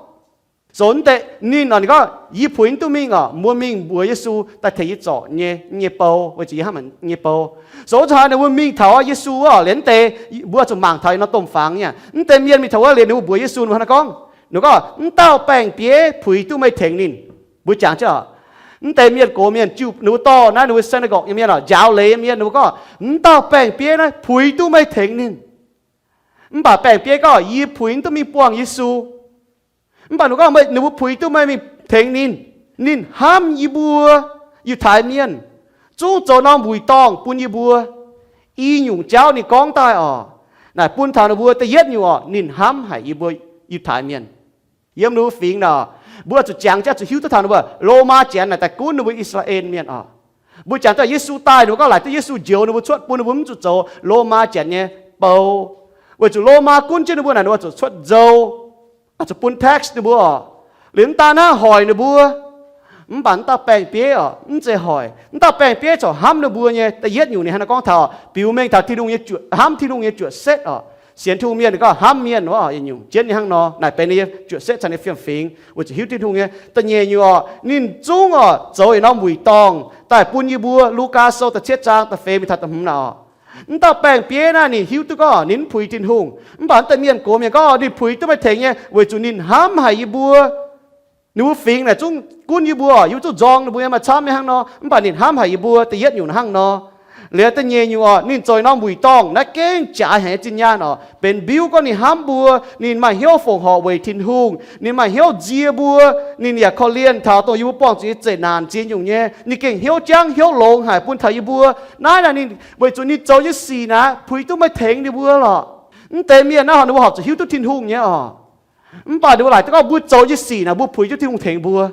Zoux mv deix ninh oc, ninh gorngv, yie puix mv duqv mingh oc, mbuo mingh mbuox Yesu daaih tengx yie zorc nyei, nyei bou, weic zuqc yie hnamv nyei bou. Zoux wuov zanc ninh mbuo mingh taux Yesu oc, liuz mv deix mbuo zuqc mangc taux ih nor domh fangx nyei. Mv deix mienh mingh taux wuov liuz ninh mbuo mbuox Yesu, ninh mbuo hnangv naaiv gorngv, ninh gorngv, mv dauh baeng-bieiv puix duqv meih tengx ninh. Mbuo jangx jienv oc, mv deix mienh gox mienh jiu, ninh mbuo dorh naaiv ninh mbuo synagogue nyei mienh oc, njaaux leiz nyei mienh, ninh mbuo gorngv, mv dauh baeng-bieiv naaiv puix duqv meih tengx ninh. Mv baac baeng-bieiv gorngv, yie puix duqv mingh buangh Yesu. Mv baac ninh gorngv, meih, ninh mbuo puix duqv meih mingh tengx ninh. Ninh hnamv yie mbuo Yiutai Mienh, zungv zoux norm wuic dorngh bun yie mbuo. I nyungc jauv ninh gorngv daaih oc, naaic bun taux ninh mbuo da'yietv nyungc oc, ninh hnamv haic yie mbuo Yiutai Mienh. Yiem ninh mbuo fingx naaic, mbuo zuqc jangx jienv zuqc hiuv duqv taux ninh mbuo Lomaa Janx naaic daaih gunv ninh mbuo I^saa^laa^en Mienh oc. Mbuo jangx duqv Yesu daaih, ninh mbuo gorngv laaic duqv Yesu njoux ninh mbuo cuotv bun ninh mbuo mv zuqc zoux Lomaa Janx nyei bou. Weic zuqc Lomaa gunv jienv ninh mbuo naaic, ninh mbuo zuqc cuotv nzou, zuqc bun tax ninh mbuo oc. Liuz mv daan naaiv hoic ninh mbuo. Mv baac mv dauh baeng-bieiv oc, mv zeiz hoic. Mv dauh baeng-bieiv corc hnamv ninh mbuo nyei. Da'yietv nyungc ninh hnangv naaiv gorngv taux biux mengh taux Tin-Hungh nyei juoqc, hnamv Tin-Hungh nyei juoqc setv oc. Sienx Tin-Hungh mienh ninh gorngv hnamv mienh oc, yietc nyungc jienv ninh hnangv nor. Naaic benx ninh nyei juoqc setv caux ninh fiem-fingx weic zuqc hiuv Tin-Hungh nyei. Da'nyeic nyungc oc, ninh zungv oc zoux yietc norm wuic dorngh daaih bun yie mbuo. Lugaa Sou da'cietv zaang da'feix mingh taux da'hmz naaic oc. Mv dauh baeng-bieiv naaiv ninh hiuv duqv gorngv ninh mv puix Tin-Hungh, mv baac mv deix mienh gox mienh gorngv ninh puix duqv meih tengx nyei, weic zuqc ninh hnamv haic yie mbuo. Ninh mbuo fingx naaic zungv gunv yie mbuo, yie mbuo zungv nzorng ninh mbuo nyei, maaih camv nyei hnangv nor, mv baac ninh hnamv haic yie mbuo. Da'yietv nyungc hnangv nor. Liuz da'nyeic nyungc oc, ninh zoux norm wuic dorngh naaiv gengh jaaix haic nyei zinh nyaanh oc, benx mbiuv gorngv ninh hnamv mbuo, ninh maaih hnyouv fongc horc weic Tin-Hungh, ninh maaih hnyouv nzie mbuo, ninh yaac korv-lienh taux dongh yie mbuo buangh zuqc nyei zeqc naanc ziex nyungc nyei, ninh gengh hnyouv jangv hnyouv longx haic bun taux yie mbuo. Naaiv naaic ninh weic zuqc ninh zoux nyei sic naaic puix duqv meih tengx ninh mbuo lorqc. Mv deix mienh naaiv ninh mbuo horpc zuqc hiuv duqv Tin-Hungh nyei oc. Mv baac ninh mbuo laaic duqv gorngv mbuo zoux nyei sic naaic mbuo puix duqv Tin-Hungh tengx mbuo.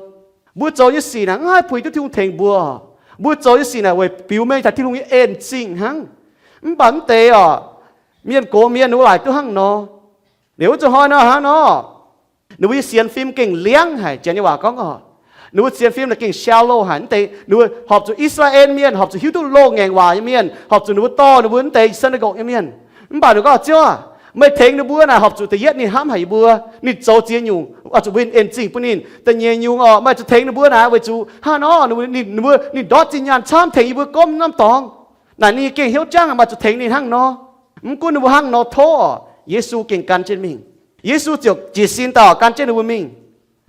Mbuo zoux nyei sic naaic mv haih puix duqv Tin-Hungh tengx mbuo. Mbuo zoux nyei sic naaic weic biux mengh taux Tin-Hungh nyei en zingh hnangv. Mv baac mv deix oc, mienh gox mienh ninh mbuo laaic duqv hnangv nor. Liuz wuov zuqc hnoi nor hnangv nor, ninh mbuo nyei sienx fim gengh liangv haic. Janx nyei waac gorngv oc, ninh mbuo sienx fim naaic gengh shallow haic. Mv deix ninh mbuo horpc zuqc I^saa^laa^en Mienh, horpc zuqc hiuv duqv loz-ngaengc waac nyei mienh, horpc zuqc ninh mbuo dorh ninh mbuo mv deix synagogue nyei mienh. Mv baac ninh gorngv, Ziouv aac, meih tengx ninh mbuo naaic horpc zuqc da'yietv ninh hnamv haic yie mbuo, ninh zoux ziex nyungc oix zuqc win en zingh bun ninh. Da'nyeic nyungc oc, meih zuqc tengx ninh mbuo naaic weic zuqc hnangv nor ninh mbuo, ninh, ninh mbuo, ninh ndortv zinh nyaanh camv tengx yie mbuo gomv norm dorngx. Naaic ninh gengh hnyouv jangv maaih zuqc tengx ninh hnangv nor. Mv gunv ninh mbuo hnangv nor tov oc, Yesu gengh gan jienv mingh. Yesu ziouc jiez sin daaih oc, gan jienv ninh mbuo mingh.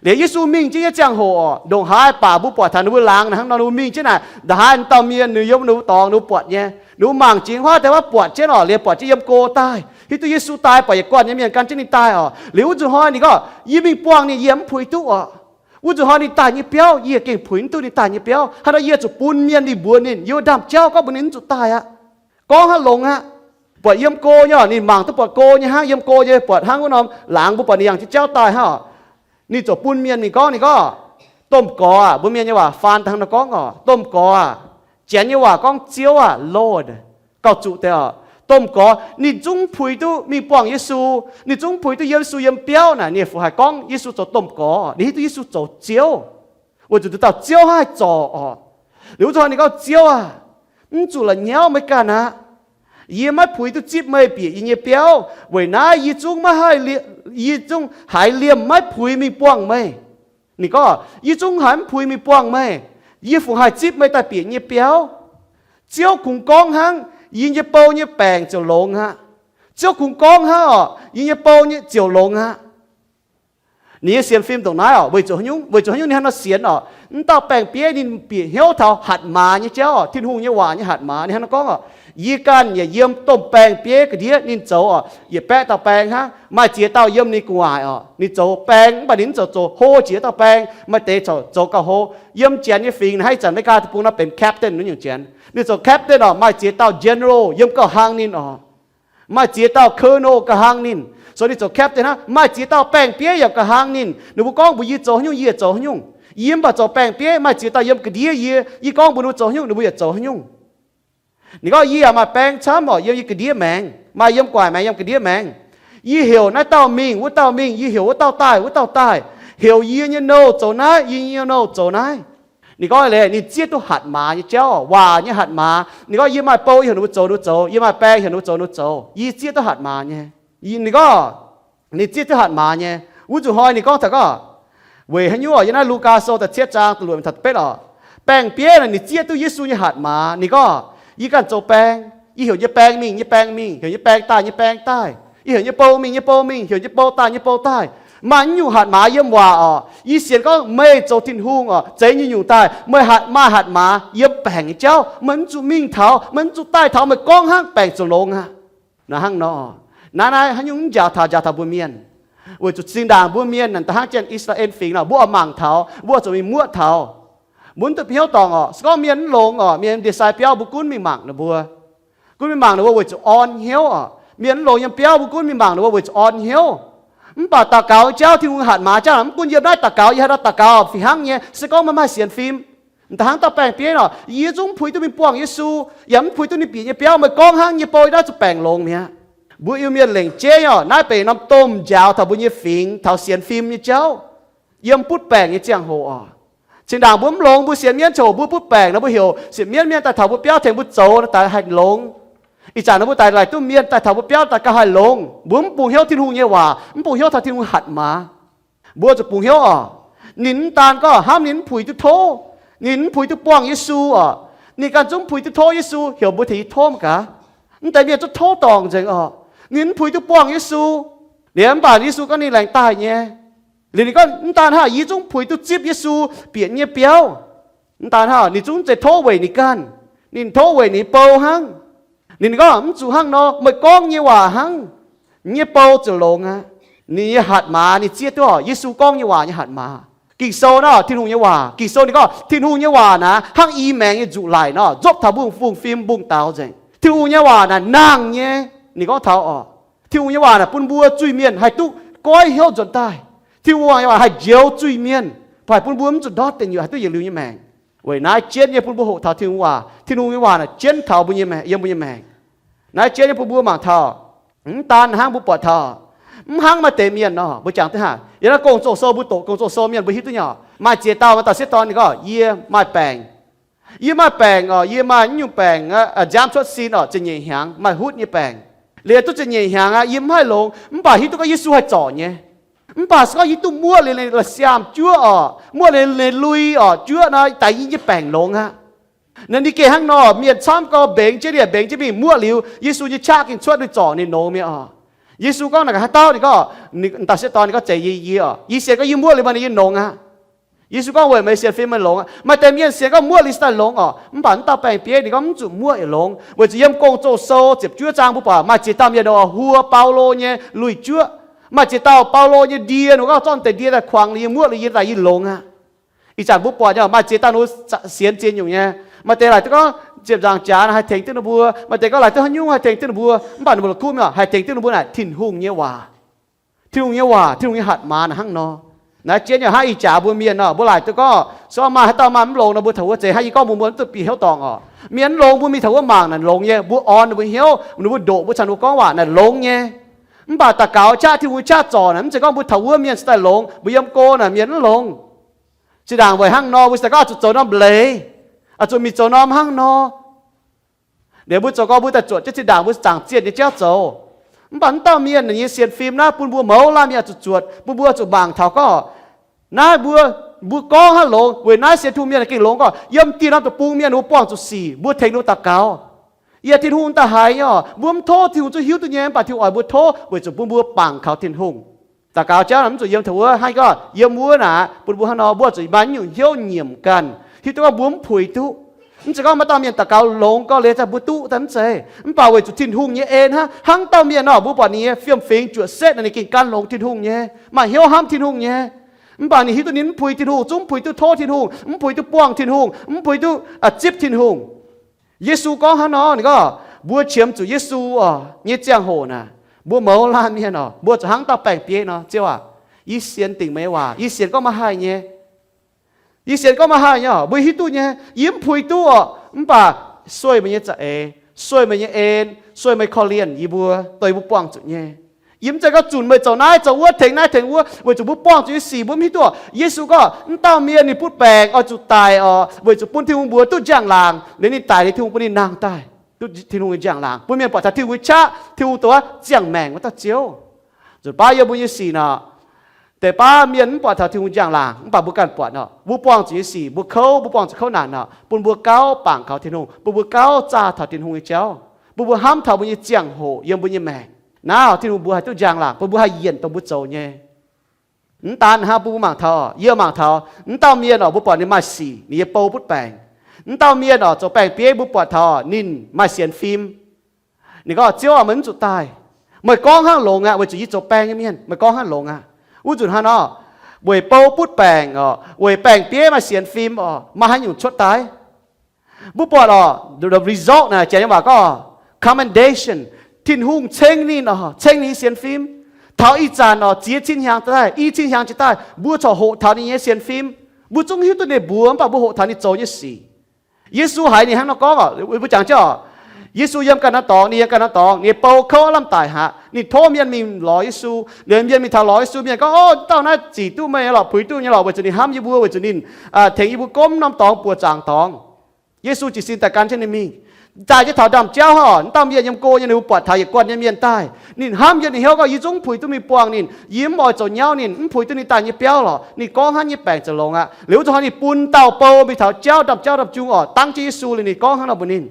Liuz Yesu mingh jienv nyei ziangh hoc oc, ndongc haaix baac mbuo buatc taux ninh mbuo laangz naaic hnangv nor, ninh mbuo mingh jienv naaic, ndongc haaix dauh mienh ninh yiem ninh mbuo dorngx ninh mbuo buatc nyei. Ninh mbuo mangc jiex huaav deix wuov buatc jienv oc, liuz buatc jienv yiem go daaih, hiuv duqv Yesu daaih, buatc yietc guanh nyei mienh gan jienv ninh daaih oc. Liuz wuov zuqc hnoi ninh gorngv, yie mingh buangh ninh, yie mv puix duqv oc. Wuov zuqc hnoi ninh daaih nyei biauv, yie gengh puix mv duqv ninh daaih nyei biauv. Hnangv nor yie zuqc bun mienh mingh mbuox ninh, yie wuov ndaamv-jauv gorngv mbuox ninh mv zuqc daaih aqv. Gorngv hnangv longx aqv. Buatc yiem go nyei oc, ninh mangc duqv buatc go nyei hnangv, yiem go nyei buatc hnangv wuov norm laangz mbuo buatc ninh yangh jienv jauv daaih hnangv oc. Ninh ziouc bun mienh mingh gorngv, ninh gorngv, Domh Gorx aac, mbuo mienh nyei waac faan daaih hnangv nor gorngv oc, Domh Gorx aac, Janx nyei waac gorngv Ziouv aac, Lord, gauh zuqc deix oc. Domh Gorx ninh zungv puix duqv mingh buangh Yesu, ninh zungv puix duqv Yesu yiem biauv naaic, ninh fungc haih gorngv Yesu zoux Domh Gorx, ninh hiuv duqv Yesu zoux Ziouv. Weic zuqc nduqc dauh Ziouv hnangv haih zorc oc. Liuz wuov zuqc hnoi ninh gorngv, Ziouv aac, mv zuqc la'nyauv meih ganh aqv. Yie maiv puix duqv zipv meih bieqc yie nyei biauv. Weic naaiv yie zungv maiv haih, yie zungv haiz liemh maiv puix mingh buangh meih. Ninh gorngv, Yie zungv haiz mv puix mingh buangh meih. Yie fungc haih zipv meih daaih bieqc yie nyei biauv? Ziouv kungx gorngv hnangv, Yie nyei bou nyei baengc ziouc longx aqv. Ziouv kungx gorngv hnangv oc, Yie nyei bou nyei ziouc longx aqv. Ninh nyei sienx fim ndongc naaiv oc, weic zuqc haaix nyungc? Weic zuqc haaix nyungc ninh hnangv nor sienx oc? Mv dauh baeng-bieiv ninh bieqc hnyouv taux hatc maaz nyei jauv oc, Tin-Hungh nyei waac nyei hatc maaz. Ninh hnangv nor gorngv oc, Yie ganh yaac yiem domh baeng-bieiv ga'ndiev ninh zoux oc, yietc baeqv dauh baeng hnangv. Maaih ziex dauh yiem ninh gu'nguaaic oc, ninh zoux baeng mv baac ninh mv zoux zoux hlo jiex dauh baeng. Maaih deix zoux zoux gauh hlo. Yiem Janx nyei fingx hnangv ih zanc Meigaa deic-bung nor benx captain nyungc Janx. Ninh zoux captain oc, maaih ziex dauh general yiem gauh hlang ninh oc. Maaih ziex dauh colonel gauh hlang ninh. So ninh zoux captain hnangv, maaih ziex dauh baeng-bieiv yaac gauh hlang ninh. Ninh mbuo gorngv mbuox yie zoux haaix nyungc yie yaac zoux haaix nyungc. Yie mv baac zoux baeng-bieiv, maaih ziex dauh yiem ga'ndiev yie, yie gorngv mbuox ninh mbuo zoux haaix nyungc ninh mbuo yaac zoux haaix nyungc. Ninh gorngv yie yaac maaih baeng camv oc, yiem yie ga'ndiev maengx, maaih yiem gu'nguaaic maengx, yiem ga'ndiev maengx. Yie heuc naaiv dauh mingh, wuov dauh mingh, yie heuc wuov dauh daaih, wuov dauh daaih. Heuc yie nyei nouh zoux naaiv, yie nyei nouh zoux naaiv. Ninh gorngv leiz ninh zieqv duqv hatc maaz nyei jauv, waac nyei hatc maaz. Ninh gorngv yie maaih bou, yie heuc ninh mbuo zoux, ninh mbuo zoux, yie maaih baeng, heuc ninh mbuo zoux, ninh mbuo zoux. Yie zieqv duqv hatc maaz nyei. Ninh gorngv ninh zieqv duqv hatc maaz nyei. Wuov nzunc hnoi ninh gorngv taux gorngv, weic haaix nyungc yiem naaiv Lugaa Sou da'cietv zaang da'luoqc taux da'betv oc, baeng-bieiv naaic ninh zieqv duqv Yesu nyei hatc maaz. Ninh gorngv, yie ganh zoux baeng, yie heuc nyei baeng mingh, nyei baeng mingh, heuc nyei baeng daaih, nyei baeng daaih. Yie heuc nyei bou mingh, nyei bou mingh, heuc nyei bou daaih, nyei bou daaih. Maaih naaiv nyungc hatc maaz yiem waac oc. Yie sienx gorngv meih zoux Tin-Hungh oc, zeix nyungc-nyungc daaih, meih maaih hatc maaz yiem baengc nyei jauv. Meih mv zuqc mingh taux, meih mv zuqc daaih taux, meih gorngv hnangv baengc ziouc longx aqv. Naaiv hnangv nor, naaiv naaiv haaix nyungc mv njaaux taux, njaaux taux mbuo mienh. Weic zuqc zinh ndaangc mbuo mienh naaic da'hnangv jienv I^saa^laa^en Fingx nor, mbuo oix mangc taux, mbuo oix zuqc mingh muoqv taux. Mbuo mv duqv hnyouv dorngc oc. Se gorngv mienh mv longx oc, mienh ndie-sai biauv mbuo gunv mingh mangc ninh mbuo, gunv mingh mangc ninh mbuo weic zuqc orn hnyouv oc. Mienh mv longx yiem biauv mbuo gunv mingh mangc ninh mbuo weic zuqc orn hnyouv. Mv baac daux gaux nyei jauv, Tin-Hungh hatc maaz jauv mv gunv yiem naaiv daux gaux, yie haaix dauh daux gaux fih hnangv nyei. Se gorngv meih maaih sienx fim, da'hnangv dauh baeng-bieiv nor, yie zungv mv puix duqv mingh buangh Yesu, yaac mv puix duqv ninh bieqc nyei biauv. Meih gorngv hnangv nyei bou naaiv zuqc baengc longx mi'aqv. Mbuo Iu-Mienh lengc jeiv oc, naaiv benx norm domh njaaux taux mbuo nyei fingx taux sienx fim nyei jauv, yiem butv baengc nyei ziangh hoc oc. Zinh ndaangc mbuo mv longx, mbuo sienx mienv ziangh hoc mbuo butv baengc nor, mbuo heuc sienx mienv mienh daaih taux mbuo biauv tengx mbuo zoux nor, daaih haih longx. Ih zanc nor mbuo daaih laaic duqv mienh daaih taux mbuo biauv daaih gauh haih longx. Mbuo mv bungx hnyouv Tin-Hungh nyei waac, mv bungx hnyouv taux Tin-Hungh hatc maaz. Mbuo zuqc bungx hnyouv oc. Ninh mv daan gorngv hnamv ninh mv puix duqv tov, ninh mv puix duqv buangh Yesu oc. Ninh ganh zungv mv puix duqv tov Yesu, heuc mbuo tengx yie tov mv gaax. Mv deix mienh zungv tov dorngc nzengc oc. Ninh mv puix duqv buangh Yesu. Liuz mv baac Yesu gorngv ninh laengz daaih nyei. Liuz ninh gorngv mv daan hnangv, yie zungv mv puix duqv zipv Yesu bieqc nyei biauv. Mv daan hnangv, ninh zungv mv zeiz tov weic ninh ganh. Ninh tov weic ninh bou hnangv. Ninh gorngv mv zuqc hnangv nor, meih gorngv nyei waac hnangv, nyei bou ziouc longx aqv. Ninh nyei hatc maaz ninh zieqv duqv oc, Yesu gorngv nyei waac nyei hatc maaz. Ging-Sou naaiv oc, Tin-Hungh nyei waac. Ging-Sou ninh gorngv Tin-Hungh nyei waac naaic hnangv i maengx nyei nzuqc laic nor, nzopv taux mbuo nyei fun-fim mbungh daux nzengc. Tin-Hungh nyei waac naaic nangh nyei. Ninh gorngv taux oc, Tin-Hungh nyei waac naaic bun mbuo zuiz-mienh haih duqv goiv hnyouv nzuonx daaih. Tin-Hungh nyei waac haih njoux zuiz-mienh, haih bun mbuo mv zuqc ndortv deic nyuoqc, haih duqv yietc liuz nyei maengc. Weic naaiv jienv nyei bun mbuo hoqc taux Tin-Hungh waac. Tin-Hungh nyei waac naaic jienv taux mbuo nyei maengc, yiem mbuo nyei maengc. Naaiv jienv nyei bun mbuo mangc taux, mv daan hnangv mbuo buatc taux, mv hnangv maaih deix mienh nor, mbuo jangx duqv haaix, yiem naaiv Gong-Zoh Sou mbuo doqc Gong-Zoh Sou mienh mbuo hiuv duqv nyei oc. Maaih ziex dauh maaih dauh sieqv dorn ninh gorngv, yie maaih baengc. Yie maaih baengc oc, yie maaih naaiv nyungc baengc aqv, nziaamv cuotv sin oc, ziepc nyeic hnyangx, maaih hutv nyei baengc. Liuz duqv ziepc nyeic hnyangx aqv, yie mv haih longx, mv baac hiuv duqv gorngv Yesu haih zorc nyei. Mv baac se gorngv yie duqv muoqv liuz ninh la'siaam juoqv oc, muoqv liuz ninh lui oc, juoqv nor, daaih yie nyei baengc longx aqv. Naaiv ninh gengh hnangv nor, mienh camv gau mbengx jienv liuz, mbengx jienv mingh muoqv liuz, Yesu nyei qaqv gengh cuotv, ninh zorc ninh longx mi'aqv oc. Yesu gorngv naaic gaax haaix dauh, ninh gorngv, dauh sieqv dorn ninh gorngv, zeiz yie, yie oc. Yie sienx gorngv yie muoqv liuz maaih ninh yie longx aqv. Yesu gorngv, weic meih sienx fim meih longx aqv. Maaih deix mienh sienx gorngv muoqv liuz daaih longx oc. Mv baac mv dauh baengc bieiv ninh gorngv mv zuqc muoqv yaac longx, weic zuqc yiem Gong-Zoh Sou ziepc juov zaang mbuo buatc maaih ziex dauh mienh oc, huo Baulo nyei lui-juoqv. Maaih ziex dauh Baulo nyei ndie, ninh gorngv zorqv deix ndie daaih kuangx ninh nyei muoqv liuz yie daaih yie longx aqv. Ih zanc mbuo buatc nyei, maaih ziex dauh ninh sienx ziex nyungc nyei. Maaih deix laaic duqv gorngv ziepc nzaangc jaax haih tengx duqv ninh mbuo, maaih deix gorngv laaic duqv haaix nyungc haih tengx duqv ninh mbuo, mv baac ninh mbuo la'kuqv mingh haih tengx duqv ninh mbuo naaic Tin-Hungh nyei waac. Tin-Hungh nyei waac, Tin-Hungh nyei hatc maaz naaic hnangv nor. Naaiv jienv nyei hnangv ih jaax mbuo mienh nor, mbuo laaic duqv gorngv, se gorngv maaih haaix dauh maaih mv longx nor, mbuo taux wuov zeiz hnangv yie gorngv mbuo, mbuo mv duqv bieqc hnyouv dorngc oc. Mienh mv longx mbuo mingh taux wuov mangc naaic longx nyei, mbuo orn ninh mbuo hnyouv, ninh mbuo ndoqc mbuo caux ninh mbuo gorngv waac naaic longx nyei. Mv baac daux gaux qaqv, Tin-Hungh nyei qaqv zorc naaic, mv zeiz gorngv mbuo taux wuov mienh se daaih longx, mbuo yiem go naaic mienh mv longx. Zinh ndaangc weic hnangv nor, mbuo se gorngv oix zuqc zoux norm leiz, oix zuqc mingh zoux norm hnangv nor. Liuz mbuo zoux gau, mbuo daaih zuotc jienv zinh ndaangc mbuo zaangc zienh nyei jauv zoux. Mv baac mv dauh mienh ninh nyei sienx fim naaiv bun mbuo mouz laanh mienh oix zuqc zuotc, bun mbuo oix zuqc mangc taux gorngv, naaiv mbuo, mbuo gorngv hnangv longx, weic naaiv sienx Tin-Hungh mienh gengh longx gorngv yiem dieh norm deic-bung mienh ninh mbuo buangh zuqc sic, mbuo tengx ninh mbuo daux gaux. Yie Tin-Hungh daaih haiz nyei oc, mbuo mv tov Tin-Hungh zungv hiuv duqv nyei, mv baac Tin-Hungh oix mbuo tov weic zuqc bun mbuo mangc kaux Tin-Hungh. Daux gaux jauv naaic mv zuqc yiem taux wuov hnangv gorngv yiem wuov naaic, bun mbuo hnangv nor, mbuo zuqc maaih nyungc hnyouv nyiemc ganh, hiuv duqv gorngv mbuo mv puix duqv. Mv zeiz gorngv maaih dauh mienh daux gaux longx gau liuz daaih mbuo duqv daaih, mv zeiz. Mv baac weic zuqc Tin-Hungh nyei en hnangv, hnangv dauh mienh nor, mbuo buatc ninh nyei fiem-fingx juoqc setv nor, ninh gengh gan longx Tin-Hungh nyei, maaih hnyouv hnamv Tin-Hungh nyei. Mv baac ninh hiuv duqv ninh mv puix Tin-Hungh, zungv mv puix duqv tov Tin-Hungh, mv puix duqv buangh Tin-Hungh, mv puix duqv zipv Tin-Hungh. Yesu gorngv hnangv nor, ninh gorngv mbuo qiemx zuqc Yesu nyei ziangh hoc naaic, mbuo mouz laanh mienh oc, mbuo zuqc hnangv dauh baeng-bieiv nor, Ziouv aac, yie sienx dingc meih nyei waac, yie sienx gorngv meih haih nyei. Yie sienx gorngv meih haih nyei oc, mbuo hiuv duqv nyei. Yie mv puix duqv oc, mv baac sueih meih nyei za'eix, sueih meih nyei en, sueih meih korv-lienh yie mbuo, dongh yie mbuo buangh zuqc nyei. Yie mv zeiz gorngv zunc meih zoux naaiv zoux wuov, tengx naaiv tengx wuov, weic zuqc mbuo buangh zuqc nyei sic mbuo mv hiuv duqv. Yesu gorngv mv dauh mienh ninh butv baengc oix zuqc daic oc, weic zuqc bun Tin-Hungh mbuox duqv njang-laangc. Liuz ninh daic liuz Tin-Hungh bun ninh nangh daaih, duqv Tin-Hungh nyei njang-laangc, bun mienh buatc taux Tin-Hungh nyei qaqv, Tin-Hungh dongh ziangh maengc wuov dauh Ziouv. Nzunc baav yiem mbuo nyei sic nor, deix baav mienh mv buatc taux Tin-Hungh njang-laangc, mv baac mbuo ganh buatc nor, mbuo buangh zuqc nyei sic, mbuo kouv, mbuo buangh zuqc kouv naanc nor, bun mbuo gauh bangc kaux Tin-Hungh, bun mbuo gauh zaah taux Tin-Hungh nyei jauv, bun mbuo hnamv taux mbuo nyei ziangh hoc yiem mbuo nyei maengc. Naaiv Tin-Hungh mbuo haih duqv njang-laangc, bun mbuo haih yienc dongh mbuo zoux nyei. Mv daan hnangv, bun mbuo mangc taux, yie mangc taux mv dauh mienh oc, mbuo buatc ninh maaih sic, ninh nyei bou butv baengc. Mv dauh mienh oc, zoux baeng-bieiv, mbuo buatc taux ninh maaih sienx fim. Ninh gorngv, Ziouv aac, meih mv zuqc daaih. Meih gorngv hnangv longx aqv, weic zuqc yie zoux baeng nyei mienh. Meih gorngv hnangv longx aqv. Wuov nzunc hnangv nor, weic bou butv baengc oc, weic baeng-bieiv maaih sienx fim oc, maaih haaix nyungc cuotv daaih? Mbuo buatc oc, the result naaic, janx nyei waac gorngv commendation. Tin-Hungh ceng ninh oc, ceng ninh sienx fim. Taux ih zanc oc, ziex cin hnyangx daaih, i cin hnyangx jiex daaih, mbuo corc hoqc taux ninh nyei sienx fim. Mbuo zungv hiuv duqv ninh mbuox, mv baac mbuo hoqc taux ninh zoux nyei sic. Yesu haiz ninh hnangv nor gorngv oc, mbuo jangx jienv oc, Yesu yiem ganh norm dorngx, ninh yiem ganh norm dorngx, ninh nyei bou kouv lamh daic haic. Ninh tov mienh mingh lorz Yesu. Liuz mienh mingh taux lorz Yesu, mienh gorngv, Ov, dauh naaiv zic duqv meih nyei lorqc, puix duqv nyei lorqc, weic zuqc ninh hnamv yie mbuo, weic zuqc ninh tengx yie mbuo gomv norm dorngx buoqc zaangc dorngx. Yesu jiez sin daaih gan jienv ninh mingh. Daaih jienv taux ndaamv-jauv hnangv oc, dauh mienh yiem go nyei, ninh mbuo buatc taux yietc guanh nyei mienh daaih. Ninh hnamv yiem ninh hnyouv gorngv, Yie zungv puix duqv mingh buangh ninh. Yie mv oix zoux nyauv ninh, mv puix duqv ninh daaih nyei biauv lorqc. Ninh gorngv hnangv nyei baengc ziouc longx aqv. Liuz wuov zanc hnoi ninh bun dauh bou mingh taux jauv, ndaamv-jauv ndaamv-jung oc, dangv jienv Yesu liuz ninh gorngv hnangv nor mbuox ninh.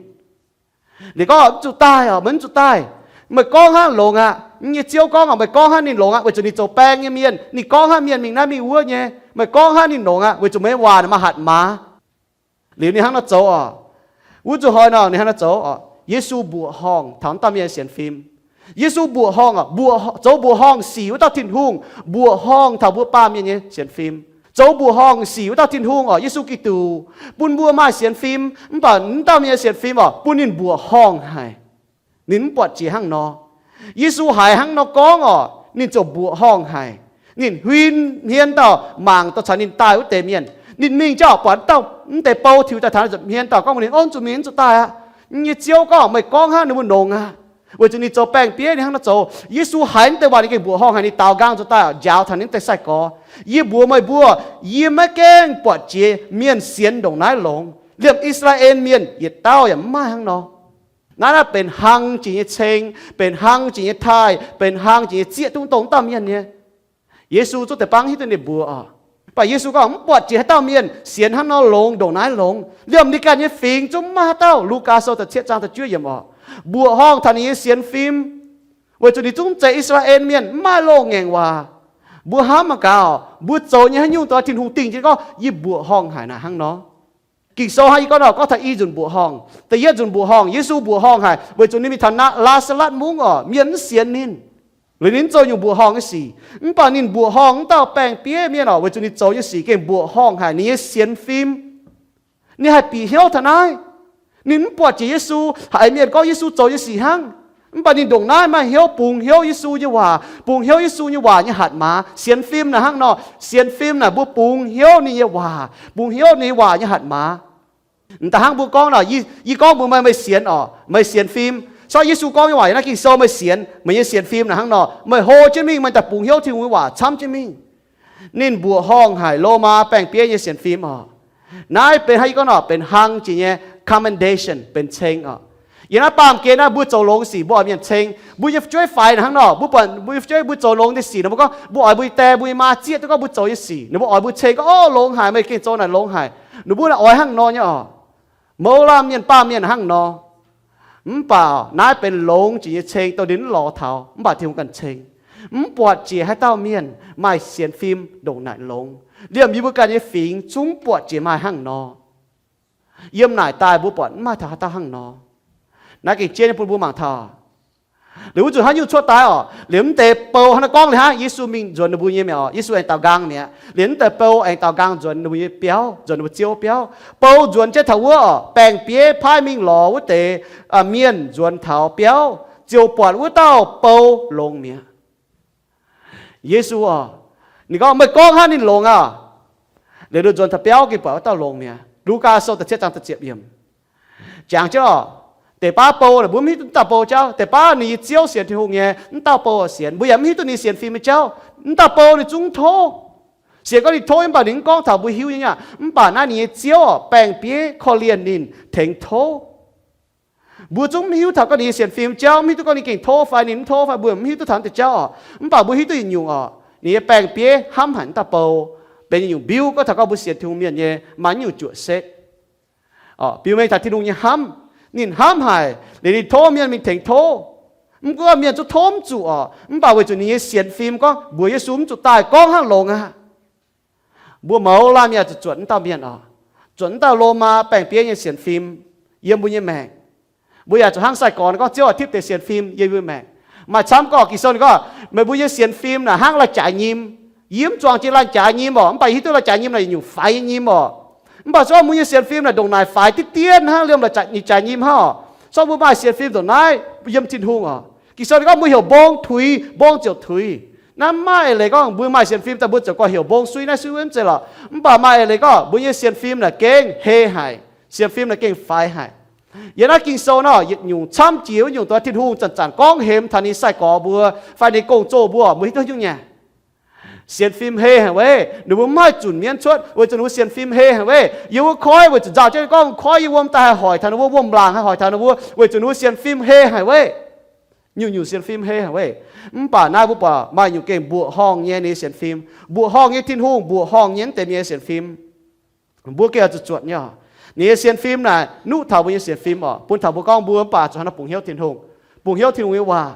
Ninh gorngv, Mv zuqc daaih oc, meih mv zuqc daaih. Meih gorngv hnangv longx aqv. Yie nyei Ziouv gorngv oc, meih gorngv hnangv ninh longx aqv, weic zuqc ninh zoux baeng nyei mienh. Ninh gorngv hnangv mienh mingh naaiv mingh wuov nyei. Meih gorngv hnangv ninh longx aqv, weic zuqc meih nyei waac naaic maaih hatc maaz. Liuz ninh hnangv nor zoux oc. Wuov nzunc hnoi nor ninh hnangv nor zoux oc. Yesu mbuoqc horngh taux dauh mienh nyei sienx fim. Yesu mbuoqc horngh oc, mbuoqc, zoux mbuoqc horngh sic wuov dauh Tin-Hungh mbuoqc horngh taux mbuo baamh mienh nyei sienx fim. Zoux mbuoqc horngh sic wuov dauh Tin-Hungh oc, Yesu Giduc, bun mbuo maaih sienx fim, mv baac mv dauh mienh nyei sienx fim oc, bun ninh mbuoqc horngh haic. Ninh mv buatc jiex hnangv nor. Yesu haiz hnangv nor gorngv oc, ninh ziouc mbuoqc horngh haic. Ninh huin hmien dauh mangc dorh caux ninh daaih wuov deix mienh. Ninh mingh jauv buatc dauh mv deix bou tiux daaih taux, ninh ziouc hmien dauh gorngv mbuox ninh, Ov, zuqc mingh, mv zuqc daaih aqv. Yie nyei Ziouv gorngv, Meih gorngv hnangv ninh mbuo longx aqv. Weic zuqc ninh zoux baeng-bieiv, ninh hnangv nor zoux. Yesu haiz mv deix waac ninh gengh mbuoqc horngh haic, ninh daaux nqaang zuqc daaih oc, njaaux taux ninh mv deix sai-gorx, Yie mbuox meih mbuo, yie maiv gaengh buatc jiex mienh sienx ndongc naaiv longx. Liemh I^saa^laa^en Mienh yietc dauh yaac mv maaih hnangv nor. Naaiv naaiv benx hlang jiex nyei ceng, benx hlang jiex nyei taaih, benx hlang jiex nyei zieqv, dungv dongh dauh mienh nyei. Yesu zungv deix bangv hiuv duqv ninh mbuox oc. Mv baac Yesu gorngv mv buatc jiex haaix dauh mienh sienx hnangv nor longx, ndongc naaiv longx. Liemh ninh ganh nyei fingx zungv mv maaih haaix dauh. Lugaa Sou da'cietv zaang da'juov yiemc oc, mbuoqc horngh taux ninh nyei sienx fim, weic zuqc ninh zungv zeiz I^saa^laa^en Mienh, mv maaih loz-ngaengc waac. Mbuo hnamv mangc gaax, mbuo zoux nyei haaix nyungc dongh Tin-Hungh dingh jienv gorngv, Yie mbuoqc horngh haic naaic hnangv nor. Ging-Sou hnangv yie gorngv nor, gorngv taux i nzunc mbuoqc horngh. Da'yietv nzunc mbuoqc horngh, Yesu mbuoqc horngh haic, weic zuqc ninh mingh taux Laa^saa^latv mungv oc, mienh mv sienx ninh. Liuz ninh mv zoux nyungc mbuoqc horngh nyei sic. Mv baac ninh mbuoqc horngh wuov dauh baeng-bieiv mienh oc, weic zuqc ninh zoux nyei sic gengh mbuoqc horngh haic, ninh nyei sienx fim. Ninh haih bieqc hnyouv taux naaiv. Ninh mv buatc jiex Yesu, haiz mienh gorngv Yesu zoux nyei sic hnangv. Mv baac ninh ndongc naaiv maaih hnyouv bungx hnyouv Yesu nyei waac, bungx hnyouv Yesu nyei waac nyei hatc maaz. Sienx fim naaic hnangv nor, sienx fim naaic mbuo bungx hnyouv ninh nyei waac, bungx hnyouv ninh nyei waac nyei hatc maaz. M'daaih hnangv mbuo gorngv nor, yie gorngv mbuox meih, meih sienx oc, meih sienx fim. Sortv Yesu gorngv nyei waac yiem naaiv Ging-Sou, meih sienx, meih nyei sienx fim naaic hnangv nor, meih hlo jienv mingh, meih daaih bungx hnyouv Tin-Hungh nyei waac camv jienv mingh. Ninh mbuoqc horngh haic Lomaa baeng-bieiv nyei sienx fim oc. Naaiv benx hnangv yie gorngv nor, benx hlang jiex nyei commendation, benx ceng oc. Yiem naaiv baamh gen naaiv mbuo zoux longx sic mbuo oix mienh ceng. Mbuo nyei fu'jueiv faix naaic hnangv nor, mbuo buatc mbuo nyei fu'jueiv mbuo zoux longx nyei sic nor, mbuo gorngv mbuo oix mbuo nyei die mbuo nyei maa zieqv duqv gorngv mbuo zoux nyei sic, ninh mbuo oix mbuo ceng gorngv, Ov, longx haic, meih gengh zoux naaic longx haic. Ninh mbuo oix hnangv nor nyei oc. Mouz laanh mienh baamh mienh hnangv nor. Mv baac naaiv benx longx jiex nyei ceng dongh ninh mv lorz taux, mv baac Tin-Hungh ganh ceng. Mv buatc jiex haaix dauh mienh maaih sienx fim ndongc naaic longx. Liemh yie mbuo ganh nyei fingx zungv mv buatc jiex maaih hnangv nor. Yiem naaic daaih mbuo buatc mv maaih taux haaix dauh hnangv nor. Naaiv gengh jienv nyei bun mbuo mangc taux. Liuz wuov nzunc haaix nyungc cuotv daaih orqc, liuz mv deix bou hnangv naaiv gorngv liuz hnangv, Yesu mingh nzuonx ninh mbuo nyei mi'aqv orqc. Yesu aengx daaux nqaang mi'aqv. Liuz mv deix bou aengx daaux nqaang nzuonx ninh mbuo nyei biauv, nzuonx ninh mbuo ziouv biauv. Bou nzuonx jienv taux wuov orqc, baeng-bieiv paaiv mingh lorz wuov deix mienh nzuonx taux biauv, ziouc buatc wuov dauh bou longx mi'aqv. Yesu orqc, ninh gorngv, meih gorngv hnangv ninh longx aqv. Liuz nduov nzuonx taux biauv gengh buatc wuov dauh longx mi'aqv. Lugaa sou da'cietv zaang da'ziepc yiemc. Jangx jienv orqc, deix baav bou naaic mbuo mv hiuv duqv mv dauh bou jauv. Deix baav ninh nyei ziouv sienx Tin-Hungh nyei, mv dauh bou sienx. Mbuo yaac mv hiuv duqv ninh sienx fim nyei jauv. Mv dauh bou ninh zungv tov. Sienx gorngv ninh tov, mv baac ninh mv gorngv taux mbuo hiuv nyei aqv. Mv baac naaiv ninh nyei ziouv orqc, baeng-bieiv korv-lienh ninh, tengx tov. Mbuo zungv mv hiuv taux gorngv ninh nyei sienx fim jauv, mv hiuv duqv gorngv ninh gengh tov fai ninh mv tov fai, mbuo mv hiuv duqv taux naaiv deix jauv orqc. Mv baac mbuo hiuv duqv yietc nyungc orqc, ninh nyei baeng-bieiv hnamv haic mv dauh bou, benx yietc nyungc mbiuv gorngv taux gorngv mbuo sienx Tin-Hungh mienh nyei maaih nyungc juoqc setv. Biux mengh taux Tin-Hungh nyei hnamv, ninh hnamv haic liuz ninh tov mienh mingh tengx tov. Mv gunv mienh zungv tov mv zuqc orqc, mv baac weic zuqc ninh nyei sienx fim gorngv mbuox Yesu mv zuqc daaih gorngv hnangv longx aqv. Mbuo mouz laanh mienh zuqc zuotc mv dauh mienh orqc, zuotc mv dauh Lomaa baeng-bieiv nyei sienx fim yiem mbuo nyei maengc. Mbuo yaac zuqc hnangv sai-gorx gorngv, Ziouv aac, tipv deix sienx fim yiem mbuo maengc. Maaih camv gorngv Ging-Sou ninh gorngv, meih mbuo nyei sienx fim naaic hnangv lai-jaaix nyim. Yie mv zuangx jiex lai-jaaix nyim orqc, mv baac yie hiuv duqv lai-jaaix nyim naaic yietc nyungc faix nyei nyim orqc. Mv baac se gorngv mbuo nyei sienx fim naaic ndongc naaic faix diqv dien hnangv liemh lai-jaaix nyim hnangv orqc. Se gorngv mbuo maaih sienx fim ndongc naaiv yiem Tin-Hungh orqc, Ging-Sou ninh gorngv mbuo heuc mbong tuix, mbong ziouc tuix. Naaiv mv maaih eix leiz gorngv mbuo maaih sienx fim daaih mbuo ziouc gorngv heuc mbong sui naaiv sui wuov, mv zeiz lorqc. Mv baac maaih eix leiz gorngv mbuo nyei sienx fim naaic gengh hei haic, sienx fim naaic gengh faix haic. Yiem naaiv Ging-Sou nor, yietc nyungc camv jiex wuov nyungc, dongh Tin-Hungh zanc-zanc gorngv hemx taux ninh sai-gorx mbuo fai ninh gong-zoh mbuo, mbuo hiuv duqv nyungc nyei. Sienx fim hei haic weic ninh mbuo mv haih zunc mienv cuotv, weic zuqc ninh mbuo sienx fim hei haic weic yiem wuov koiv, weic zuqc nzauh jienv gorngv koiv yiem wuom daaih haih hoic taux ninh mbuo, wuom-laangc haih hoic taux ninh mbuo, weic zuqc ninh mbuo sienx fim hei haic weic. Nyungc-nyungc sienx fim hei haic weic. Mv baac naaiv mbuo buatc maaih nyungc gengh mbuoqc horngh nyei ninh nyei sienx fim, mbuoqc horngh nyei Tin-Hungh, mbuoqc horngh nyei mv deix mienh nyei sienx fim. Mbuo gengh oix zuqc zuotc nyei oc. Ninh nyei sienx fim naaic nuqv taux mbuo nyei sienx fim oc, bun taux mbuo gorngv mbuo mv baac zuqc hnangv nor bungx hnyouv Tin-Hungh, bungx hnyouv Tin-Hungh nyei waac.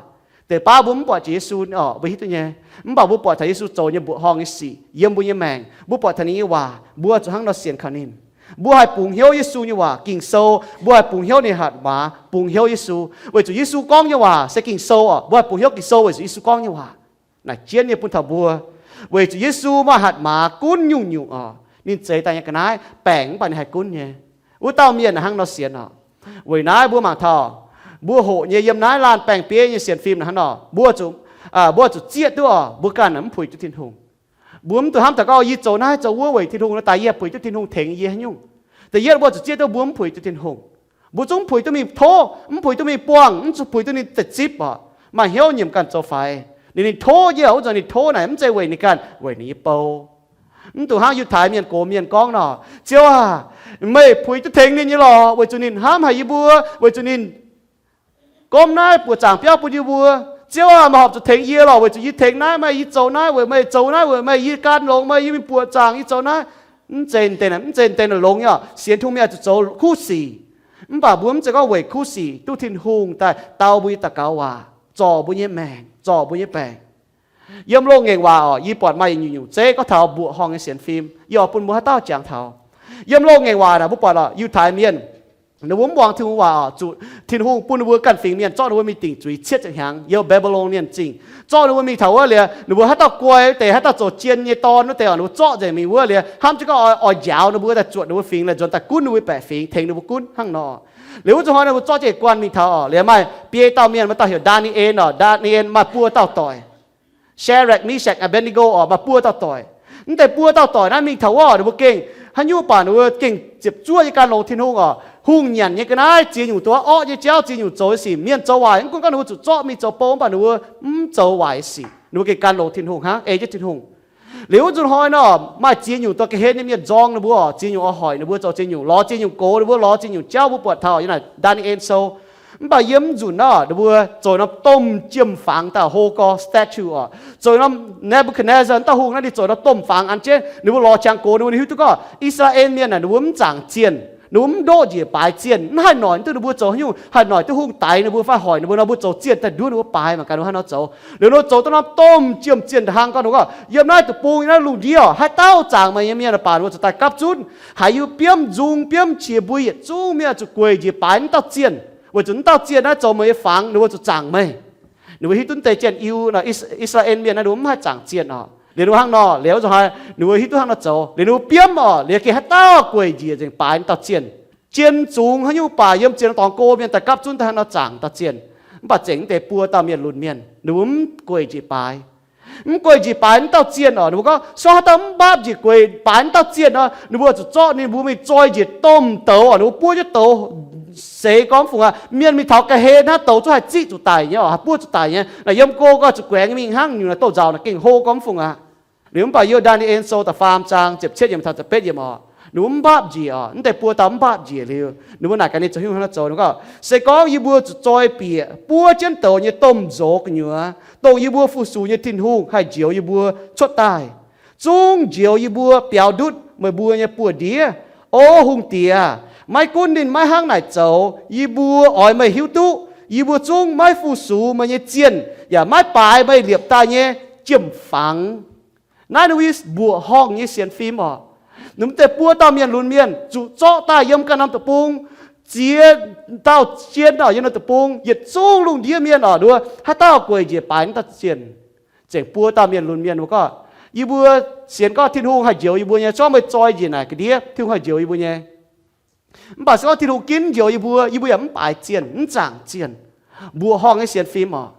Deix baav mbuo mv buatc jiex Yesu oc, mbuo hiuv duqv nyei. Mv baac mbuo buatc taux Yesu zoux nyei mbuoqc horngh nyei sic yiem mbuo nyei maengc, mbuo buatc taux ninh nyei waac, mbuo zuqc hnangv nor sienx kaux ninh. Mbuo haih bungx hnyouv Yesu nyei waac, Ging-Sou, mbuo haih bungx hnyouv ninh hatc maaz, bungx hnyouv Yesu, weic zuqc Yesu gorngv nyei waac se Ging-Sou oc. Mbuo haih bungx hnyouv Ging-Sou weic zuqc Yesu gorngv nyei waac. Naaic jienv nyei bun taux mbuo, weic zuqc Yesu maaih hatc maaz gunv nyungc-nyungc oc. Ninh zeix daaih nyei ga'naaiv baengc mv baac ninh haih gunv nyei. Wuov dauh mienh naaic hnangv nor sienx oc. Weic naaiv mbuo mangc taux, mbuo hoqc nyei yiem naaiv laanh baeng-bieiv nyei sienx fim naaic hnangv nor, mbuo zuqc, mbuo zuqc zieqv duqv oc, mbuo ganh mv puix duqv Tin-Hungh. Mbuo mv dungx hnamv taux gorngv yie zoux naaiv zoux wuov weic Tin-Hungh nor daaih yie haih puix duqv Tin-Hungh tengx yie haaix nyungc. Da'yietv mbuo zuqc zieqv duqv mbuo mv puix duqv Tin-Hungh. Mbuo zungv mv puix duqv mingh tov, mv puix duqv mingh buangh, mv zuqc puix duqv ninh deix zipv oc. Maaih hnyouv nyiemc ganh zoux faix. Ninh, ninh tov yie, wuov zanc ninh tov naaic mv zeiz weic ninh ganh, weic ninh nyei bou. Mv dungx hnangv Yiutai mienh gox mienh gorngv nor, Ziouv aac, meih puix duqv tengx ninh nyei lorqc, weic zuqc ninh hnamv haic yie mbuo, weic zuqc ninh gomv naaiv buoqc zaangc biauv bun yie mbuo. Ziouv aac, meih horpc zuqc tengx yie lorqc, weic zuqc yie tengx naaiv, meih yie zoux naaiv, weic meih zoux naaiv, weic meih yie gan longx, meih yie mingh buoqc zaangc, yie zoux naaiv. Mv zeiz deix, mv zeiz deix naaic longx nyei oc. Sienx Tin-Hungh mienh oix zuqc zoux kuv sic. Mv baac mbuo mv zeiz gorngv weic kuv sic duqv Tin-Hungh daaih dau mbuo nyei daux gaux waac, zorc mbuo nyei maengc, zorc mbuo nyei baengc. Yiem loz-ngaengc waac oc, yie buatc maaih yietc nyungc-nyungc zeiv gorngv taux mbuoqc horngh nyei sienx fim, yie oix bun mbuo haaix dauh jangx taux. Yiem loz-ngaengc waac naaic mbuo buatc oc, Yiutai mienh ninh mbuo mv muangx Tin-Hungh waac oc, zuqc Tin-Hungh bun ninh mbuo ganh fingx mienh zorqv ninh mbuo mingh dingc zuiz cietv ziepc hnyangx yiem Mbaa^mbi^lon Mienh zingh. Zorqv ninh mbuo mingh taux wuov liuz, ninh mbuo haaix dauh guai wuov deix, haaix dauh zoux jien nyei dorn wuov deix oc, ninh mbuo zorqv nzengc mingh wuov liuz, hnamv jienv gorngv oix, oix njaaux ninh mbuo daaih zuotc ninh mbuo fingx, liuz nzuonx daaih gunv ninh mbuo baeqc fingx, tengx ninh mbuo gunv hnangv nor. Liuz wuov zuqc hnoi ninh mbuo zorqv jienv guanh mingh taux oc, liuz maaih biei dauh mienh, maaih dauh heuc Ndaa^ni^en oc, Ndaa^ni^en maaih buo dauh doic. Shadrach, Meshach, Abednego oc, maaih buo dauh doic. Mv deix buo dauh doic naaiv mingh taux wuov oc, ninh mbuo gengh haaix nyungc baac ninh mbuo gengh ziepc zuoqv nyei gan longx Tin-Hungh oc. Hungh nyanc nyei ga'naaiv ziex nyungc duqv orqv nyei jauv, ziex nyungc zoux nyei sic, mienh zoux waaic, mv gunv gorngv ninh mbuo zuqc zorqv mingh zoux bou, mv baac ninh mbuo mv zoux waaic nyei sic, ninh mbuo gengh gan longx Tin-Hungh hnangv, ei jienv Tin-Hungh. Liuz wuov zuqc hnoi nor, maaih ziex nyungc dorh ga'hlen nyei mienh nzorng ninh mbuo oc, ziex nyungc oix hoic ninh mbuo zoux ziex nyungc, lorz ziex nyungc gox ninh mbuo, lorz ziex nyungc jauv, mbuo buatc taux yiem naaic Ndaa^ni^en Sou. Mv baac yiem mv nzunc nor, ninh mbuo zoux norm domh jiem-fangx daaih hlo gorx, statue oc. Zoux norm Nebuchadnezzar wuov dauh hungh naaiv, ninh zoux norm domh fangx an jienv, ninh mbuo lorz qangx gox ninh mbuo, ninh hiuv duqv gorngv I^saa^laa^en Mienh naaic ninh mbuo mv zaangc zienh. Ninh mbuo mv ndoqv njiec baaix zienh, mv haih noic duqv ninh mbuo zoux haaix nyungc, haih noic duqv hungh daix ninh mbuo fai hoic ninh mbuo nor, mbuo zoux zienh daaih nduov ninh mbuo baaix mangc gaax ninh mbuo haaix nor zoux. Liuz ninh mbuo zoux dongh norm domh jiem zienh da'hlang gorngv, ninh mbuo gorngv, yiem naaiv deic-bung, yiem naaiv lungh ndiev haaix dauh zaangc meih nyei mienh baac ninh mbuo zuqc daaih gapv zunv. Haiz yie biomv nzung biomv qiex mbui yietc zungv mienh zuqc gueic njiec baaix naaiv dauh zienh, weic zuqc naaiv dauh zienh naaiv zoux meih nyei fangx, ninh mbuo zuqc zaangc meih. Ninh mbuo hiuv duqv deix jien-eu, I^saa^laa^en mienh naaiv ninh mbuo mv haih zaangc zienh oc. Liuz ninh mbuo hnangv nor, liuz zuqc haaix, ninh mbuo hiuv duqv hnangv nor zoux. Liuz ninh mbuo biomv oc, liuz gengh haaix dauh gueic njiec nzengc baaix naaiv dauh zienh. Jien zungx haaix nyungc baac yiem zienh dorngx go mienh daaih gapv zunv daaih hnangv nor zaangc dauh zienh. Mv baac zengc mv deix buo dauh mienh lunx mienh, ninh mbuo mv gueic njiec baaix. Mv gueic njiec baaix naaiv dauh zienh oc, ninh mbuo gorngv, se gorngv haaix dauh mv mbaapv njiec gueic baaix naaiv dauh zienh nor, ninh mbuo zuqc zorqv ninh mbuo mingh zoi njiec domh douz oc, ninh mbuo buov jienv douz. Se gorngv mv fungc aqv, mienh mingh taux ga'hlen hnangv, douz zungv haih ziqv zuqc daic nyei oc, haih buov zuqc daic nyei. Naaic yiem go gorngv zuqc guaengx mingh hnangv, nyungc naaic douz-nzauc naaic gengh hlo gorngv mv fungc aqv. Liuz mv baac yie Ndaa^ni^en Sou da'faam zaang ziepc cietv yiemc taux ziepc betv yiemc oc, ninh mbuo mv mbaapv njiec oc, mv deix buo dauh mv mbaapv njiec liuz, ninh mbuo naaic gaax ninh zoux haaix nyungc hnangv nor zoux. Ninh gorngv, se gorngv yie mbuo zuqc zoi bieqc buov jienv douz nyei domh nzoz gu'nyuoz, dongh yie mbuo fu-sux nyei Tin-Hungh haih njoux yie mbuo cuotv daaih, zungv njoux yie mbuo biaux ndutv meih mbuo nyei buoz-ndiev. O hungh diex, maiv gunv ninh maiv hnangv naaic zoux, yie mbuo oix meih hiuv duqv yie mbuo zungv maiv fu-sux meih nyei zienh yaac maiv baaix meih liepc daaih nyei jiem-fangx. Naaiv ninh mbuo mbuoqc horngh nyei sienx fim oc. Ninh mbuo deix buo dauh mienh lunx mienh zuqc zorqv daaih yiem ganh norm deic-bung, ziex dauh jien oc, yiem norm deic-bung yietc zungv lungh ndiev mienh oc, ninh mbuo haaix dauh gueic njiec baaix naaiv dauh zienh. Zengc buo dauh mienh lunx mienh mbuo gorngv, yie mbuo sienx gorngv Tin-Hungh haih njoux yie mbuo nyei, zorqv meih zoi njiec naaic ga'ndiev, Tin-Hungh haih njoux yie mbuo nyei. Mv baac se gorngv Tin-Hungh ginv njoux yie mbuo, yie mbuo yaac mv baaix zienh, mv zaangc zienh. Mbuoqc horngh nyei sienx fim oc.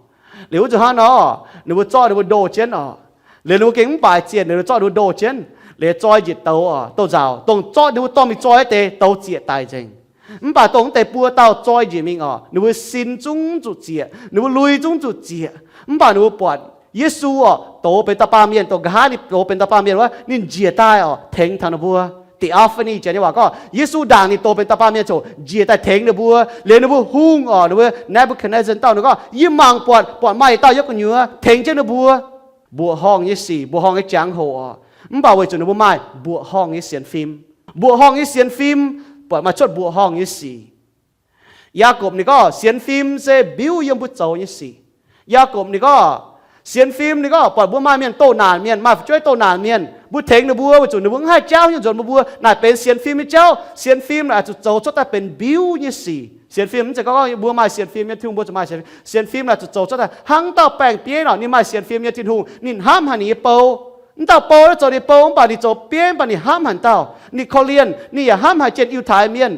Liuz wuov nzunc hnangv nor, ninh mbuo zorqv ninh mbuo ndoh jienv oc. Liuz ninh mbuo gengh mv baaix zienh, ninh mbuo zorqv ninh mbuo ndoh jienv, liuz zoi njiec douz oc, douz-nzauc, dongh zorqv ninh mbuo dorh mingh zoi deix douz zieqc daic nzengc. Mv baac dongh mv deix buo dauh zoi njiec mingh oc, ninh mbuo sin zungv zuqc zieqc, ninh mbuo lui zungv zuqc zieqc. Mv baac ninh mbuo buatc Yesu oc, douz benx dauh baamh mienh, dongh nqa'haav ninh douz benx dauh baamh mienh wuov, ninh njiec daaih oc, tengx taux ninh mbuo. Theophany, janx nyei waac gorngv, Yesu ndaangc ninh douz benx dauh baamh mienh ziouc njiec daaih tengx ninh mbuo. Liuz ninh mbuo hungh oc, ninh mbuo Nebuchadnezzar dauh ninh gorngv, yie mangc buatc, buatc maaih dauh yiem gu'nyuoz tengx jienv ninh mbuo. Mbuoqc horngh nyei sic, mbuoqc horngh nyei jangx-hoc oc. Mv baac weic zuqc ninh mbuo maaih mbuoqc horngh nyei sienx fim. Mbuoqc horngh nyei sienx fim buatc maaih cuotv mbuoqc horngh nyei sic. Yaagorpc ninh gorngv sienx fim se mbiuv yiem mbuo zoux nyei sic. Yaagorpc ninh gorngv, sienx fim ninh gorngv buatc mbuo maaih mienh doh naanc mienh, maaih fu'jueiv doh naanc mienh, mbuo tengx ninh mbuo weic zuqc ninh mbuo mv haih jaauv hnyouv nzuonx mbuo, mbuo naaic benx sienx fim nyei jauv. Sienx fim naaic zuqc zoux cuotv daaih benx mbiuv nyei sic. Sienx fim mv zeiz gorngv mbuo maaih sienx fim nyei, Tin-Hungh mbuo zuqc maaih sienx fim. Sienx fim naaic zuqc zoux cuotv daaih hnangv dauh baeng-bieiv nor, ninh maaih sienx fim nyei Tin-Hungh, ninh hnamv haic ninh nyei bou. Wuov dauh bou naaiv zoux ninh bou mv baac ninh zoux bieiv mv baac ninh hnamv haic dauh, ninh korv-lienh, ninh yaac hnamv haic jienh Yiutai mienh.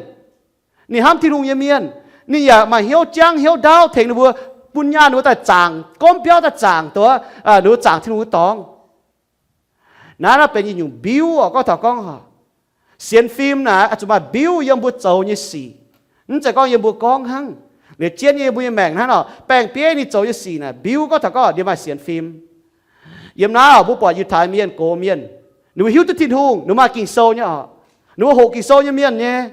Ninh hnamv Tin-Hungh nyei mienh. Ninh yaac maaih hnyouv jangv hnyouv ndaauv tengx ninh mbuo, bun nyaanh ninh mbuo daaih zaangc, gormv biauv daaih zaangc, doqc ninh mbuo zaangc Tin-Hungh nyei dorngx. Naaiv, naaiv benx yietc nyungc mbiuv oc. Gorngv taux gorngv oc, sienx fim naaic zuqc maaih mbiuv yiem mbuo zoux nyei sic. Mv zeiz gorngv yiem mbuo gorngv hnangv. Liuz jienv nyei mbuo nyei maengc hnangv oc, baeng-bieiv ninh zoux nyei sic naaic mbiuv. Gorngv taux gorngv ninh maaih sienx fim. Yiem naaiv oc, mbuo buatc Yiutai mienh, gox mienh, ninh mbuo hiuv duqv Tin-Hungh, ninh mbuo maaih Ging-Sou nyei oc. Ninh mbuo hoqc Ging-Sou nyei mienh nyei.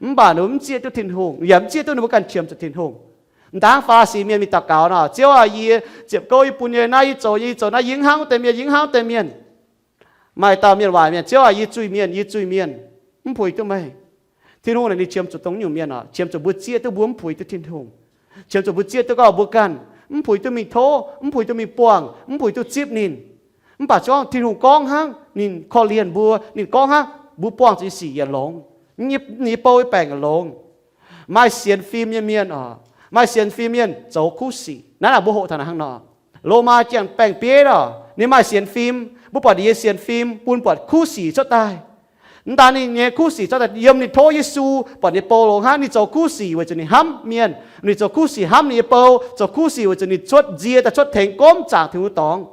Mv baac ninh mbuo mv zieqv duqv Tin-Hungh, yaac mv zieqv duqv ninh mbuo ganh qiemx zuqc Tin-Hungh. Mv dangv Faa^li^si mienh mingh daux gaux nor, Ziouv aah, yie ziepc gouv yie bun nyei naaiv, yie zoux nyei, yie zoux naaiv, yie mv hnangv wuov deix mienh, yie mv hnangv wuov deix mienh. Maaih dauh mienh waaic mienh, Ziouv aah, yie zuiz-mienh, yie zuiz-mienh, mv puix duqv meih. Tin-Hungh naaic ninh qiemx zuqc dongh nyungc mienh oc, qiemx zuqc mbuo zieqv duqv mbuo mv puix duqv Tin-Hungh. Qiemx zuqc mbuo zieqv duqv gorngv mbuo ganh mv puix duqv mingh tov, mv puix duqv mingh buangh, mv puix duqv zipv ninh. Mv baac se gorngv Tin-Hungh gorngv hnangv, ninh korv-lienh mbuo, ninh gorngv hnangv, mbuo buangh zuqc nyei sic yaac longx. Ninh nyei bou nyei baengc yaac longx. Maaih sienx fim nyei mienh oc, maaih sienx fim mienh zoux kuv sic. Naaiv naaic mbuo hoqc taux naaic hnangv nor. Lomaa janx baeng-bieiv oc, ninh maaih sienx fim, mbuo buatc ninh nyei sienx fim bun buatc kuv sic cuotv daaih. Mv daan ninh nyei kuv sic cuotv daaih yiem ninh tov Yesu, buatc ninh bou longx hnangv. Ninh zoux kuv sic weic zuqc ninh hnamv mienh. Ninh zoux kuv sic hnamv ninh nyei bou, zoux kuv sic weic zuqc ninh cuotv nzie daaih cuotv tengx gomv zaangc Tin-Hungh nyei dorngx.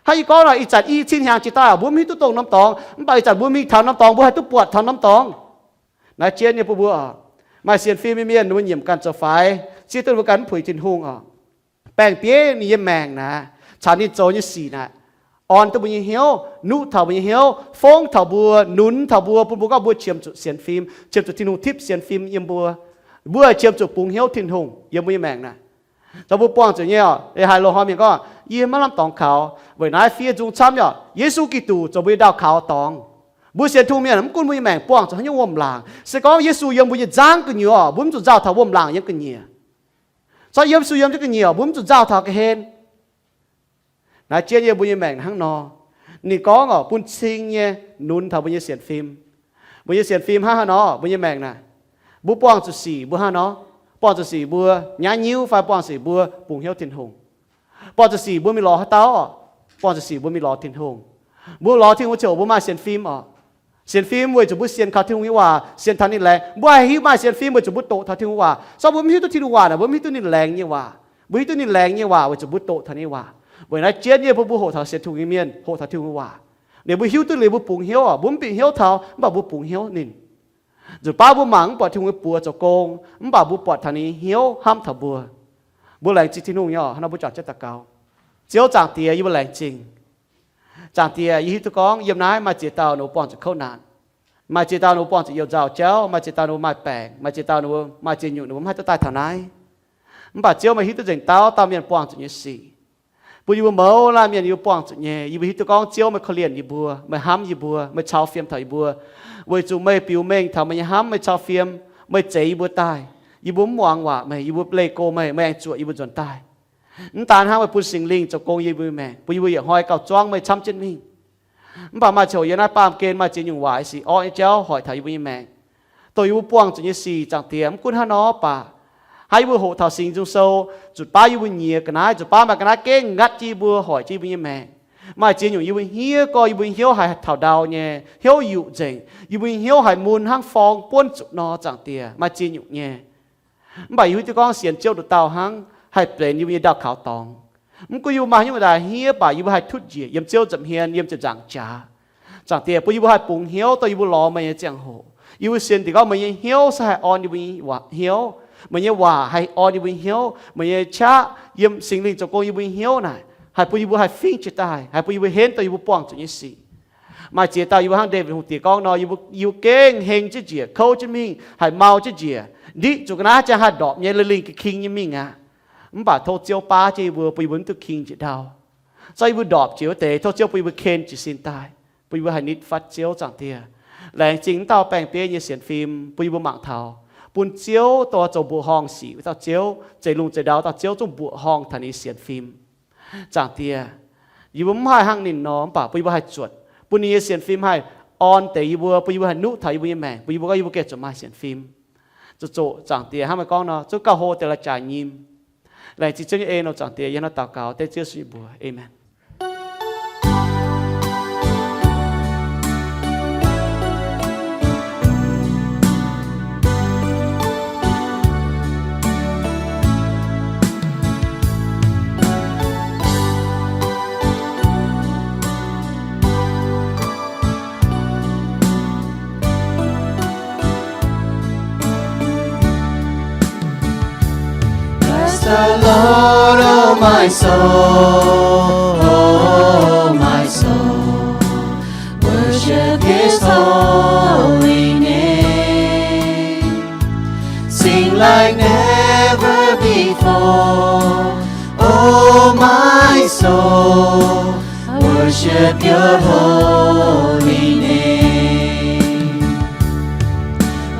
Hnangv yie gorngv nor, ih zanc i cin hnyangx jiex daaih mbuo mv hiuv duqv dongh norm dorngx, mv baac ih zanc mbuo mingh taux norm dorngx mbuo haih duqv buatc taux norm dorngx. Naaiv jienv nyei bun mbuo oc, maaih sienx fim nyei mienh ninh mbuo nyiemc ganh zoux faix, zieqv duqv ninh mbuo ganh mv puix Tin-Hungh oc. Baeng-bieiv ninh nyei maengc naaic, caux ninh zoux nyei sic naaic, orn duqv mbuo nyei hnyouv, nuqv taux mbuo nyei hnyouv, fongv taux mbuo, nunz taux mbuo, bun mbuo gorngv mbuo qiemx zuqc sienx fim, qiemx zuqc Tin-Hungh tipv sienx fim yiem mbuo. Mbuo qiemx zuqc bungx hnyouv Tin-Hungh yiem mbuo nyei maengc naaic. Zoux mbuo buangh zuqc nyei oc, haaix loz-hnoi mienh gorngv, yie maiv lamh dorngx kaux, weic naaiv fiev nzung camv nyei oc. Yesu Giduc zoux mbuo nyei ndaauh kaux dorngx. Mbuo sienx Tin-Hungh mienh mv gunv mbuo nyei maengc buangh zuqc haaix nyungc wuom-laangc, se gorngv Yesu yiem mbuo nyei nzangv gu'nyuoz, mbuo mv zuqc nzauh taux wuom-laangc yiem gu'nyiec. Caux yiem Yesu yiem jienv gu'nyiec, mbuo mv zuqc nzauh taux ga'hlen. Naaiv jienv yiem mbuo nyei maengc hnangv nor. Ninh gorngv oc, bun cing nyei nunz taux mbuo nyei sienx fim. Mbuo nyei sienx fim hnangv haaix nor, mbuo nyei maengc naaic, mbuo buangh zuqc sic mbuo hnangv nor, buangh zuqc sic mbuo nyaiv nyiuv fai buangh zuqc sic mbuo bungx hnyouv Tin-Hungh. Buangh zuqc sic mbuo mingh lorz haaix dauh oc? Buangh zuqc sic mbuo mingh lorz Tin-Hungh. Mbuo lorz Tin-Hungh ziouc mbuo maaih sienx fim oc. Sienx fim weic zuqc mbuo sienx kaux Tin-Hungh nyei waac, sienx taux ninh laengz. Mbuo haih hiuv maaih sienx fim weic zuqc mbuo doqc taux Tin-Hungh waac. Se gorngv mbuo mv hiuv duqv Tin-Hungh waac naaic, mbuo mv hiuv duqv ninh laengz nyei waac. Mbuo hiuv duqv ninh laengz nyei waac weic zuqc mbuo doqc taux ninh nyei waac. Weic naaiv jienv yie mbuo, mbuo hoqc taux sienx Tin-Hungh nyei mienh hoqc taux Tin-Hungh nyei waac. Ninh mbuo hiuv duqv liuz mbuo bungx hnyouv oc, mbuo mv bieqc hnyouv taux, mv baac mbuo bungx hnyouv ninh. Nzunc baav mbuo mangc mv buatc Tin-Hungh nyei buoz zoux gong, mv baac mbuo buatc taux ninh nyei hnyouv hnamv taux mbuo. Mbuo laengz zingh Tin-Hungh nyei oc. Hnangv nor mbuo juangc jienv daux gaux. Ziouv Zaangc Diex, yie mbuo laengz zingh. Zaangc Diex, yie hiuv duqv gorngv yiem naaiv maaih ziex dauh ninh mbuo buangh zuqc kouv naanc. Maaih ziex dauh ninh mbuo buangh zuqc you nzauh jauv, maaih ziex dauh ninh mbuo maaih baengc, maaih ziex dauh ninh mbuo maaih ziex nyungc ninh mbuo mv haih duqv daaih taux naaiv. Mv baac Ziouv, meih hiuv duqv nzengc dauh dauh mienh buangh zuqc nyei sic. Bun yie mbuo mouz laanh mienh yie mbuo buangh zuqc nyei, yie mbuo hiuv duqv gorngv Ziouv meih korv-lienh yie mbuo, meih hnamv yie mbuo, meih cau fiem taux yie mbuo, weic zuqc meih biux mengh taux meih nyei hnamv, meih cau fiem, meih zeix yie mbuo daaih. Yie mbuo mv muangx waac meih, yie mbuo leih go meih, meih aengx zuoqc yie mbuo nzuonx daaih. Mv daan hnangv, meih bun Singx Lingh zoux gong yiem yie mbuo nyei maengc, bun yie mbuo yietc hnoi gauh zuangv meih camv jienv mingh. Mv baac maaih ziangh hoc yiem naaiv baamh gen maaih ziex nyungc waaic sic orqv nyei jauv hoic taux yie mbuo nyei maengc, dongh yie mbuo buangh zuqc nyei sic. Zaangc Diex, mv gunv hnangv nor baac, hnangv yie mbuo hoqc taux Singx Nzung Sou, zuqc baav yie mbuo nyiex ga'naaiv, zuqc baav maaih ga'naaiv gengh ngatv jienv yie mbuo, hoic jienv yie mbuo nyei maengc. Maaih ziex nyungc yie mbuo hniev gorx, yie mbuo hnyouv haiz taux ndau nyei, hnyouv yuqc nzengc, yie mbuo hnyouv haiz mun hnangv forng buonv zuqc nor. Zaangc Diex, maaih ziex nyungc nyei. Mv baac yie hiuv duqv gorngv sienx Ziouv nduqc dauh hnangv haih benx yie mbuo nyei ndau-kaux dorngx. Mv gunv yie mbuo maaih haaix nyungc daaih hniev baac yie mbuo haih tutv njiec yiem Ziouv nza'hmien, yiem ziepc nzaangc jaax. Zaangc Diex, bun yie mbuo haih bungx hnyouv dongh yie mbuo lorz meih nyei ziangh hoc. Yie mbuo sienx diex gorngv meih nyei hnyouv se haih orn yie mbuo nyei waac hnyouv. Meih nyei waac haih orn yie mbuo nyei hnyouv. Meih nyei qaqv yiem Singx Lingh zoux gong yie mbuo nyei hnyouv naaic, haih bun yie mbuo haih fingx jiez daaih, haih bun yie mbuo henv dongh yie mbuo buangh zuqc nyei sic. Maaih ziex dauh yie mbuo hnangv Ndaawitv Hungh Diex gorngv nor, yie mbuo, yie mbuo gengh heng jienv njiec, kouv jienv mingh, haih mau jienv njiec, ndiqv zuqc ga'naaiv ziangh haih ndorpc nyei, lingh lingh ga'king nyei mingh aqv. Mv baac tov Ziouv baav jienv yie mbuo, bun yie mbuo mv duqv king njiec ndau. Zorqv yie mbuo ndorpc jiex wuov deix, tov Ziouv bun yie mbuo ken jiez sin daaih, bun yie mbuo haih nitv fatv Ziouv. Zaangc Diex, laengz zingh wuov dauh baeng-bieiv nyei sienx fim bun yie mbuo mangc taux, bun Ziouv dongh zoux mbuoqc horngh sic wuov dauh Ziouv, zeix lungh zeix ndau dauh Ziouv zungv mbuoqc horngh taux ninh nyei sienx fim. Zaangc Diex, yie mbuo mv haih hnangv ninh nor, mv baac bun yie mbuo haih zuotc, bun ninh nyei sienx fim haih orn deix yie mbuo, bun yie mbuo haih nuqv taux yie mbuo nyei maengc, bun yie mbuo gorngv yie mbuo gengh zuqc maaih sienx fim. Zuqc zoqc Zaangc Diex hnangv meih gorngv nor, zungv gauh hlo deix la'jaaix nyim. Laengz zingh Ziouv nyei en nor, Zaangc Diex, yie hnangv daux gaux dengv Ziouv Yesu nyei mbuox. Aamen. Bless the Lord, oh my soul, oh my soul. Worship his holy name. Sing like never before. Oh, my soul, worship your holy name.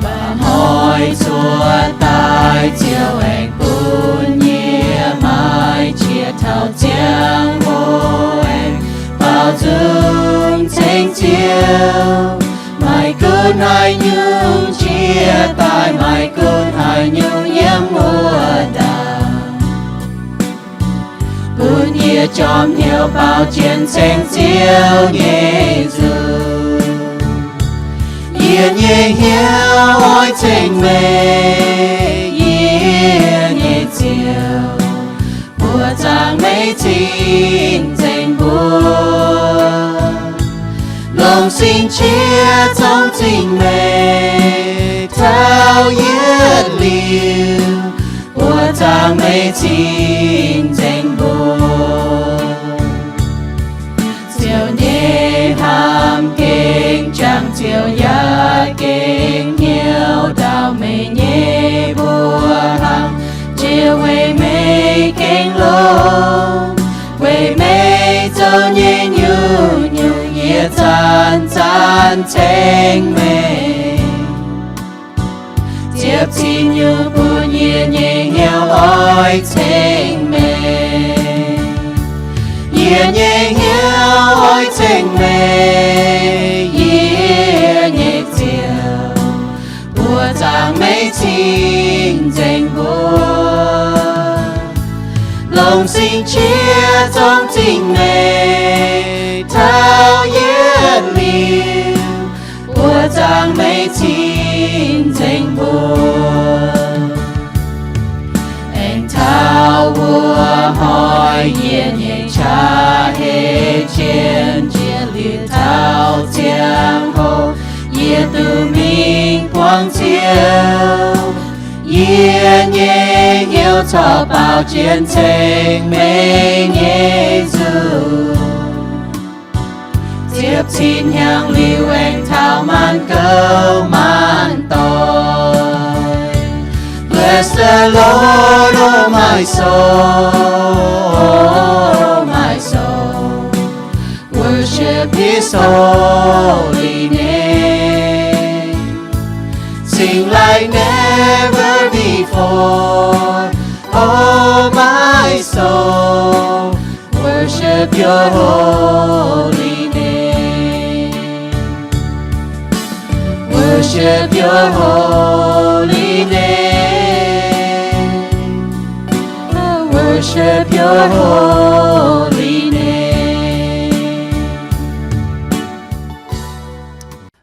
Mba'hnoi cuotv daaih Ziouv aengx bun yie maaih qiex taux ziangh hoc aengx baaux nzung ceng Ziouv. Maaih gunv haaix nyungc qiex daaih, maaih gunv haaix nyungc yiem wuov ndaangc. Bun yie jorm hnyouv baaux jienv ceng Ziouv nyei nzung. Yie nyei hnyouv oix ceng meih, yie nyei Ziouv, buoqc zaangc meih cing-nzengc mbuo. Longc singx qiex zorng cing meih taux yietc liuz, buoqc zaangc meih cing-nzengc mbuo. Ziouv nyei hnamv gengh jangx, Ziouv yaac gengh hnyouv ndau meih nyei mbuoqc hlang. Ziouv weic meih gengh longx, weic meih zoux nyei nyungc-nyungc yietc zanc-zanc ceng meih. Ziepc cin nyungc bun yie nyei hnyouv oix ceng meih. Yie nyei hnyouv oix ceng meih, yie nyei Ziouv. Buoz-zaangc meih cing-nzengc mbuo. Longc sing qiex zorng zingh meih taux yietc liuz. Buoz-zaangc meih cing-nzengc mbuo. Aengx taux wuov hnoi yie nyei qaqv hei jien jiex liuz taux ziangh hoc, yie duqv mingh buangh Ziouv. Yie nyei hnyouv corc baaux jienv ceng meih nyei nzunc. Ziepc cin hnyangx liuz aengx taux maanc gouv maanc doic. Bless the Lord, O my soul, O my soul. Worship his holy name. Sing like never before. Oh, my soul, worship your holy name. Worship your holy name. Worship your holy name.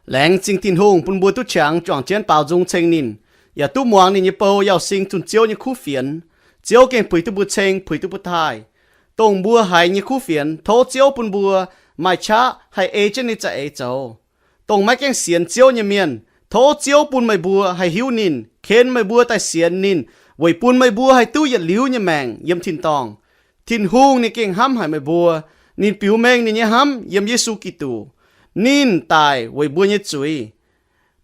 Laengz zingh Tin-Hungh bun mbuo duqv qangx juangc jienv baaux nzung ceng ninh, yaac duqv muangx ninh nyei bou Yauh Sing zunh Ziouv nyei kuv fienx. Ziouv gengh puix duqv mbuo ceng, puix duqv mbuo taaih. Dongh mbuo haiz nyei kuv fienx, tov Ziouv bun mbuo maaih qaqv haih ei jienv ninh za'eix zoux. Dongh maiv gaengh sienx Ziouv nyei mienh, tov Ziouv bun meih mbuo haih hiuv ninh, ken meih mbuo daaih sienx ninh, weic bun meih mbuo haih duqv yietc liuz nyei maengc yiem tin-dorngh. Tin-Hungh ninh gengh hnamv haic meih mbuo. Ninh biux mengh ninh nyei hnamv yiem Yesu Giduc. Ninh daic weic mbuo nyei zuiz,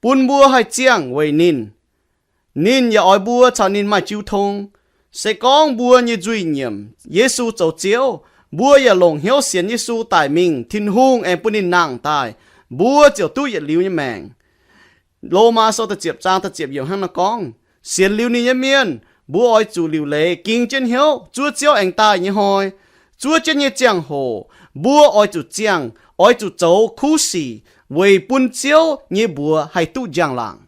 bun mbuo haih ziangh weic ninh. Ninh yaac oix mbuo caux ninh maaih jiu tong. Se gorngv mbuo nyei nzuih nyiemc Yesu zoux Ziouv, mbuo yaac longc hnyouv sienx Yesu daic mingh, Tin-Hungh aengx bun ninh nangh daaih, mbuo ziouc duqv yietc liuz nyei maengc. Lomaa sou da'ziepc zaang da'ziepc yiemc hnangv naaiv gorngv, sienx liuz ninh nyei mienh, mbuo oix zuqc liuc leiz ging jienv hnyouv zuov Ziouv aengx daaih nyei hnoi. Zuov jienv nyei ziangh hoc, mbuo oix zuqc ziangh, oix zuqc zoux kuv sic weic bun Ziouv nyei mbuox haih duqv njang-laangc.